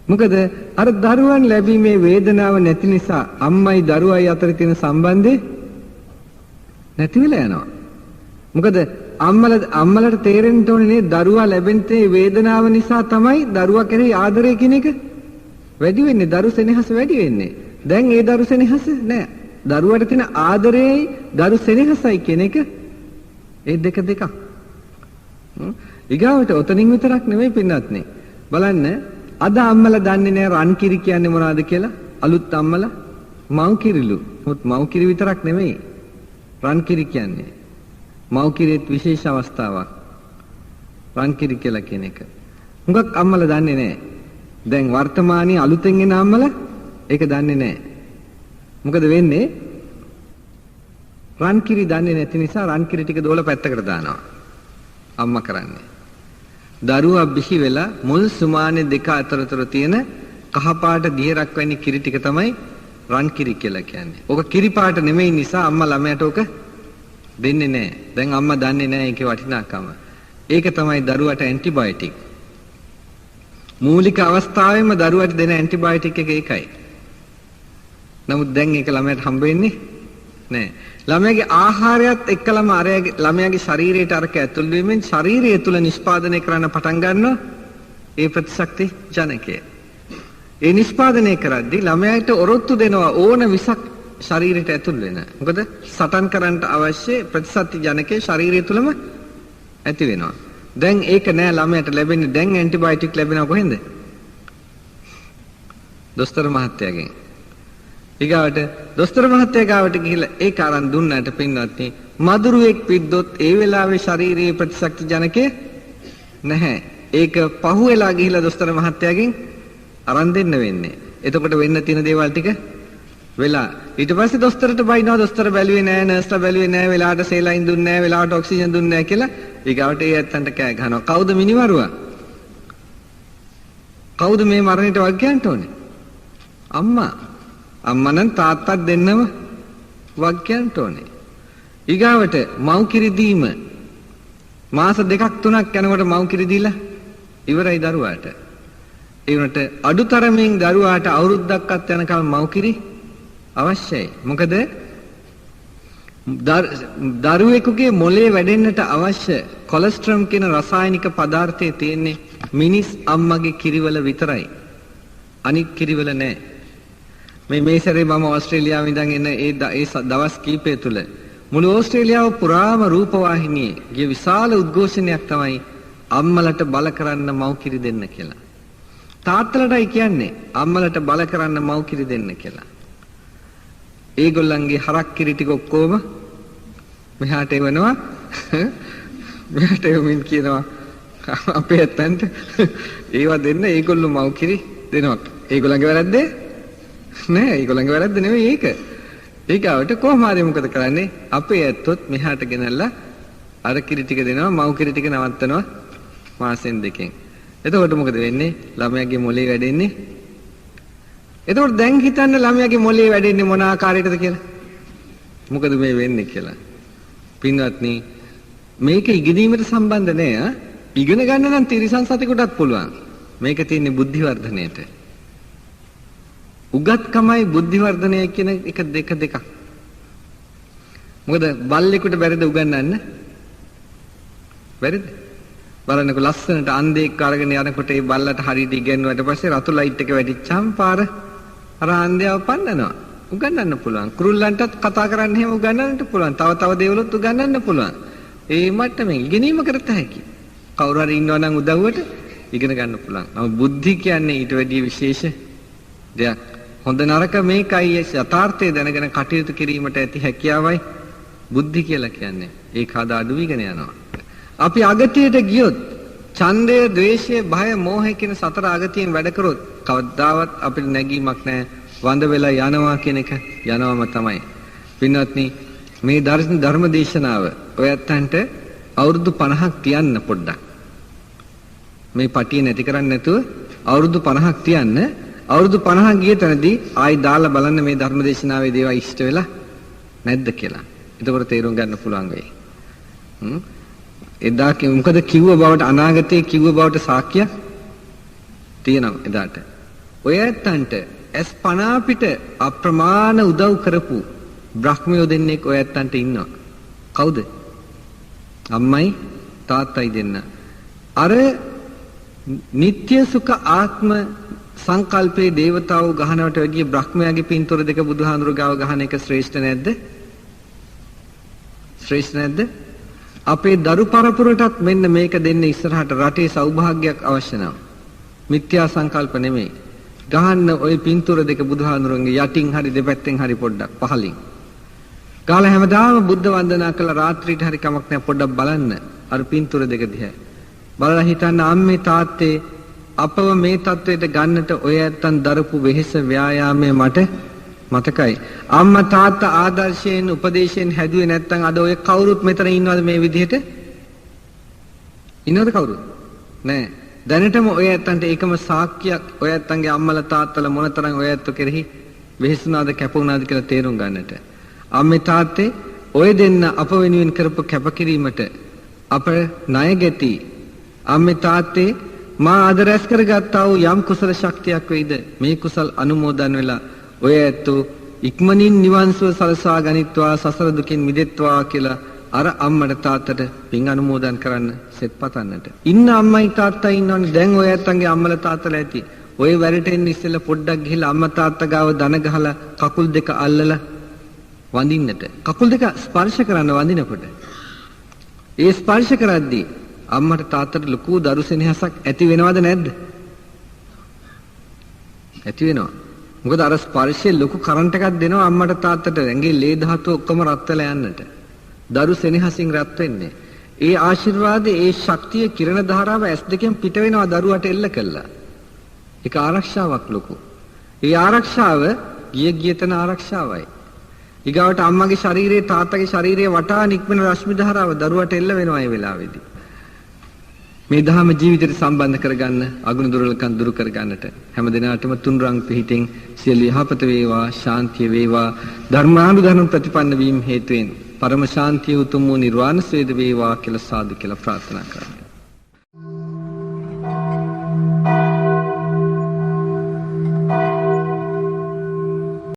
මොකද අර දරුවන් ලැබීමේ වේදනාව නැති නිසා අම්මයි දරුවයි අතර තියෙන සම්බන්ධය නැති වෙලා යනවා. මොකද අම්මලට තේරෙන්න ඕනේ නේ දරුවා ලැබෙන වේදනාව නිසා තමයි දරුවා කෙරෙහි ආදරය කියන එක වැඩි වෙන්නේ, දරු සෙනෙහස වැඩි වෙන්නේ. දැන් ඒ දරු සෙනෙහස නෑ. දරුවට තියෙන ආදරයයි දරු සෙනෙහසයි කියන එක ඒ දෙක දෙකක්. ඊගාවට ඔතනින් විතරක් නෙමෙයි පින්නත්නේ. බලන්න අද අම්මලා දන්නේ නෑ රන් කිරි කියන්නේ මොනවද කියලා. අලුත් අම්මලා මව් කිරිලු. මොකද මව් කිරි විතරක් නෙමෙයි රන් කිරි කියන්නේ. මව් කිරිත් විශේෂ අවස්ථාවක් රන් කිරි කියලා කියන එක. හුඟක් අම්මලා දන්නේ නෑ. දැන් වර්තමානයේ අලුතෙන් එන අම්මලා ඒක දන්නේ නැහැ. මොකද වෙන්නේ? රන් කිරි දන්නේ නැති නිසා රන් කිරි ටික දෝල පැත්තකට දානවා. අම්මා කරන්නේ. දරුවා බිහි වෙලා මුල් සුමානේ දෙක අතරතුර තියෙන කහ පාට දියරක් වැනි කිරි ටික තමයි රන් කිරි කියලා කියන්නේ. ඕක කිරි පාට නෙමෙයි නිසා අම්මා ළමයාට ඕක දෙන්නේ නැහැ. දැන් අම්මා දන්නේ නැහැ ඒකේ වටිනාකම. ඒක තමයි දරුවට ඇන්ටිබයොටික්. මූලික අවස්ථාවේම දරුවට දෙන ඇන්ටිබයොටික් එක ඒකයි. නමුත් දැන් ඒක ළමයාට හම්බ වෙන්නේ නැහැ. ළමයාගේ ආහාරයත් එක්කලම අරයාගේ ළමයාගේ ශරීරයට අරක ඇතුල් වීමෙන් ශරීරය තුල නිෂ්පාදනය කරන්න පටන් ගන්නවා ඒ ප්‍රතිශක්ති ජනකය. ඒ නිෂ්පාදනය කරද්දී ළමයාට ඔරොත්තු දෙනවා ඕන විසක් ශරීරයට ඇතුල් වෙන. මොකද සටන් කරන්නට අවශ්‍ය ප්‍රතිශක්ති ජනකය ශරීරය තුලම ඇති වෙනවා. දැන් ඒක නෑ ළමයාට ලැබෙන්නේ. දැන් ඇන්ටිබයොටික් ලැබෙනව කොහෙන්ද? දොස්තර මහත්තයාගෙන්. ඊගාවට දොස්තර මහත්තයා ගාවට ගිහිල්ලා ඒක අරන් දුන්නාට පින්වත්නි, මදුරුවෙක් පිද්දොත් ඒ වෙලාවේ ශරීරයේ ප්‍රතිශක්ති ජනකය නැහැ. ඒක පහුවෙලා ගිහිල්ලා දොස්තර මහත්තයාගෙන් අරන් දෙන්න වෙන්නේ. එතකොට වෙන්න තියෙන දේවල් ටික වෙලා. ඊට පස්සේ දොස්තරට බයිනවා, දොස්තර බැලුවේ නෑ, නර්ස්ලා බැලුවේ නෑ, වෙලාවට සේලයින් දුන්නේ නෑ, වෙලාවට ඔක්සිජන් දුන්නේ නෑ කියලා ඊගාවට ඒ ඇත්තන්ට කෑ ගහනවා. කවුද මිනිමරුවා? කවුද මේ මරණයට වග කියන්න ඕනේ? අම්මා. අම්මා නම් තාත්තත් දෙන්නම වග කියන්න ඕනේ. ඊගාවට මව් කිරි දීම මාස දෙකක් තුනක් යනකොට මව් කිරි දීලා ඉවරයි දරුවාට. ඒ වුණාට අඩුතරමින් දරුවාට අවුරුද්දක්වත් යනකම් මව් කිරි අවශ්‍යයි. මොකද දරුවෙකුගේ මොලේ වැඩෙන්නට අවශ්‍ය කොලෙස්ටරෝල් කියන රසායනික පදාර්ථය තියෙන්නේ මිනිස් අම්මගේ කිරිවල විතරයි. අනිත් කිරිවල නෑ. මේ සැරේ මම ඕස්ට්‍රේලියාවේ ඉඳන් එන ඒ දවස් කීපය තුල මුළු ඕස්ට්‍රේලියාව පුරාම රූපවාහිනියේ ගිය විශාල උද්ඝෝෂණයක් තමයි අම්මලට බල කරන්න මව් කිරි දෙන්න කියලා. තාත්තලටයි කියන්නේ අම්මලට බල කරන්න මව් කිරි දෙන්න කියලා. ඒගොල්ලන්ගේ හරක් කිරි ටික ඔක්කොම මෙහාට එවනවා. මෙහාට එවමින් කියනවා අපේ ඇත්තන්ට ඒවා දෙන්න, ඒගොල්ලෝ මව් කිරි දෙනවා. ඒගොල්ලන්ගේ වැරද්දේ නෑ, ඒගොල්ලන්ගේ වැරද්ද නෙවෙයි ඒක. ඒකවට කොහොම හරි මොකද කරන්නේ? අපේ ඇත්තොත් මෙහාට ගෙනල්ලා අර කිරි ටික දෙනවා, මව් කිරි ටික නවත්තනවා මාසෙන් දෙකෙන්. එතකොට මොකද වෙන්නේ? ළමයාගේ මොලේ වැඩෙන්නේ. එතකොට දැන් හිතන්න ළමයාගේ මොලේ වැඩෙන්නේ මොන ආකාරයකටද කියලා. මොකද මේ වෙන්නේ කියලා. පින්වත්නි, මේක ඉගෙනීමට සම්බන්ධ නෑ. ඉගෙන ගන්න නම් තිරිසන් සතෙකුටත් පුළුවන්. මේක තියෙන්නේ බුද්ධි වර්ධනයට. උගත්කමයි බුද්ධි වර්ධනය කියන එක දෙක දෙකක්. මොකද බල්ලෙකුට බැරිද උගන්වන්න? බැරිද? බලන්නකො ලස්සනට අන්ධයෙක් අරගෙන යනකොට ඒ බල්ලට හරියට ඉගෙනුවට පස්සේ රතු ලයිට් එක වැටිච්චාම පාර අර අන්ධයව පන්නනවා. උගන්වන්න පුළුවන්. කුරුල්ලන්ටත් කතා කරන්න එහෙම උගන්වන්නට පුළුවන්. තව තව දේවලුත් උගන්වන්න පුළුවන්. ඒ මට්ටමින් ඉගෙනීම කරත හැකි. කවුරු හරි ඉන්නවා නම් උදව්වට ඉගෙන ගන්න පුළුවන්. නමුත් බුද්ධි කියන්නේ ඊට වැඩිය විශේෂ දෙයක්. හොඳ නරක මේකයි යථාර්ථය දැනගෙන කටයුතු කිරීමට ඇති හැකියාවයි බුද්ධි කියලා කියන්නේ. ඒක අද අඩු වෙගෙන යනවා. අපි අගතියට ගියොත් ඡන්දය, ද්වේෂය, භය, මෝහය කියන සතර අගතියෙන් වැඩ කරොත් කවදාවත් අපිට නැගීමක් නැහැ. වඳ වෙලා යනවා කියන එක යනවම තමයි. පින්වත්නි, මේ ධර්ම දේශනාව ඔයත්තන්ට අවුරුදු 50ක් තියන්න පොඩ්ඩක්. මේ පටිය නැති කරන්නේ නැතුව අවුරුදු 50ක් තියන්න. අවුරුදු 50 ගිය තැනදී ආයි දාලා බලන්න මේ ධර්ම දේශනාවේ දේවල් ඉෂ්ට වෙලා නැද්ද කියලා. එතකොට තේරුම් ගන්න පුළුවන් වෙයි. එදා මොකද කිව්ව බවට, අනාගතයේ කිව්ව බවට සාක්ෂියක් තියෙනවා එදාට. ඔය ඇත්තන්ට ඇස් පනා පිට අප්‍රමාණ උදව් කරපු බ්‍රහ්මයෝ දෙන්නෙක් ඔය ඇත්තන්ට ඉන්නවා. කවුද? අම්මයි තාත්තයි දෙන්න. අර නিত্য සුඛ ආත්ම සංකල්පයේ දේවතාවෝ ගහනවට වැඩිය බ්‍රහ්මයාගේ පින්තූර දෙක බුදුහාඳුර ගාව ගහන එක ශ්‍රේෂ්ඨ නැද්ද? ශ්‍රේෂ්ඨ නැද්ද? අපේ දරු පරපුරටත් මෙන්න මේක දෙන්න ඉස්සරහට රටේ සෞභාග්‍යයක් අවශ්‍ය නම්. මිත්‍යා සංකල්ප නෙමෙයි. ගහන්න ওই පින්තූර දෙක බුදුහාඳුරන්ගේ යටින් හරි දෙපැත්තෙන් හරි පොඩ්ඩක් පහලින්. ගාලා හැමදාම බුද්ධ වන්දනා කළා රාත්‍රියට හරි කමක් නැහැ පොඩ්ඩක් බලන්න අර පින්තූර දෙක දිහා. බලලා හිතන්න අම්මේ තාත්තේ අපව මේ තත්වයට ගන්නට ඔය ඇත්තන් දරපු වෙහෙස ව්‍යායාමය මට මතකයි. අම්මා තාත්තා ආදර්ශයෙන් උපදේශයෙන් හැදුවේ නැත්තම් අද ඔය කවුරුත් මෙතන ඉන්නවද මේ විදිහට? ඉන්නවද කවුරුත්? නෑ. දැනටම ඔය ඇත්තන්ට ඒකම සාක්කියක් ඔය ඇත්තන්ගේ අම්මලා තාත්තලා මොනතරම් ඔය ඇත්තෝ කෙරෙහි වෙහෙසුණාද කැප වුණාද කියලා තේරුම් ගන්නට. අම්මේ තාත්තේ ඔය දෙන්න අප වෙනුවෙන් කරපු කැපකිරීමට අප ණය ගැති. අම්මේ තාත්තේ මා අද රැස් කරගත්තා වූ යම් කුසල ශක්තියක් වෙයිද මේ කුසල් අනුමෝදන් වෙලා ඔය ඇත්තෝ ඉක්මනින් නිවන් සුව සලසා ගනිත්වා, සසර දුකින් මිදෙත්වා කියලා අර අම්මට තාත්තට පින් අනුමෝදන් කරන්න සෙත් පතන්නට. ඉන්න අම්මයි තාත්තයි ඉන්නවනේ. දැන් ඔය ඇත්තන්ගේ අම්මලා තාත්තලා ඇති. ඔය වැඩට එන්න ඉස්සෙල්ලා පොඩ්ඩක් ගිහිල්ලා අම්මා තාත්තා ගාව දන ගහලා කකුල් දෙක අල්ලලා වඳින්නට. කකුල් දෙක ස්පර්ශ කරන්න වඳිනකොට ඒ ස්පර්ශ කරද්දී අම්මට තාත්තට ලොකු දරු සෙනෙහසක් ඇති වෙනවද නැද්ද? ඇති වෙනවා. මොකද අර ස්පර්ශයේ ලොකු කරන්ට් එකක් දෙනවා අම්මට තාත්තට ඇඟේ ලේ ධාතු ඔක්කොම රත් වෙලා යන්නට. දරු සෙනෙහසින් රත් වෙන්නේ. ඒ ආශිර්වාදයේ ඒ ශක්තිය කිරණ ධාරාව ඇස් දෙකෙන් පිට වෙනවා දරුවට එල්ල කළා. ඒක ආරක්ෂාවක් ලොකු. ඒ ආරක්ෂාව ගිය ගිය තැන ආරක්ෂාවයි. ඊගාවට අම්මගේ ශරීරයේ තාත්තගේ ශරීරයේ වටා නික්මෙන රශ්මි ධාරාව දරුවට එල්ල වෙනවා ඒ වෙලාවේදී. මේ දහම ජීවිතයට සම්බන්ධ කරගන්න, අගුණ දුර්වලකම් දුරු කරගන්නට හැම දිනාටම තුන්රං පිහිටෙන් සියලු යහපත වේවා, ශාන්තිය වේවා, ධර්මානුධර්ම ප්‍රතිපන්න වීම හේතුවෙන් පරම ශාන්තිය උතුම් වූ නිර්වාණ සේද වේවා කියලා සාදු කියලා ප්‍රාර්ථනා කරන්න.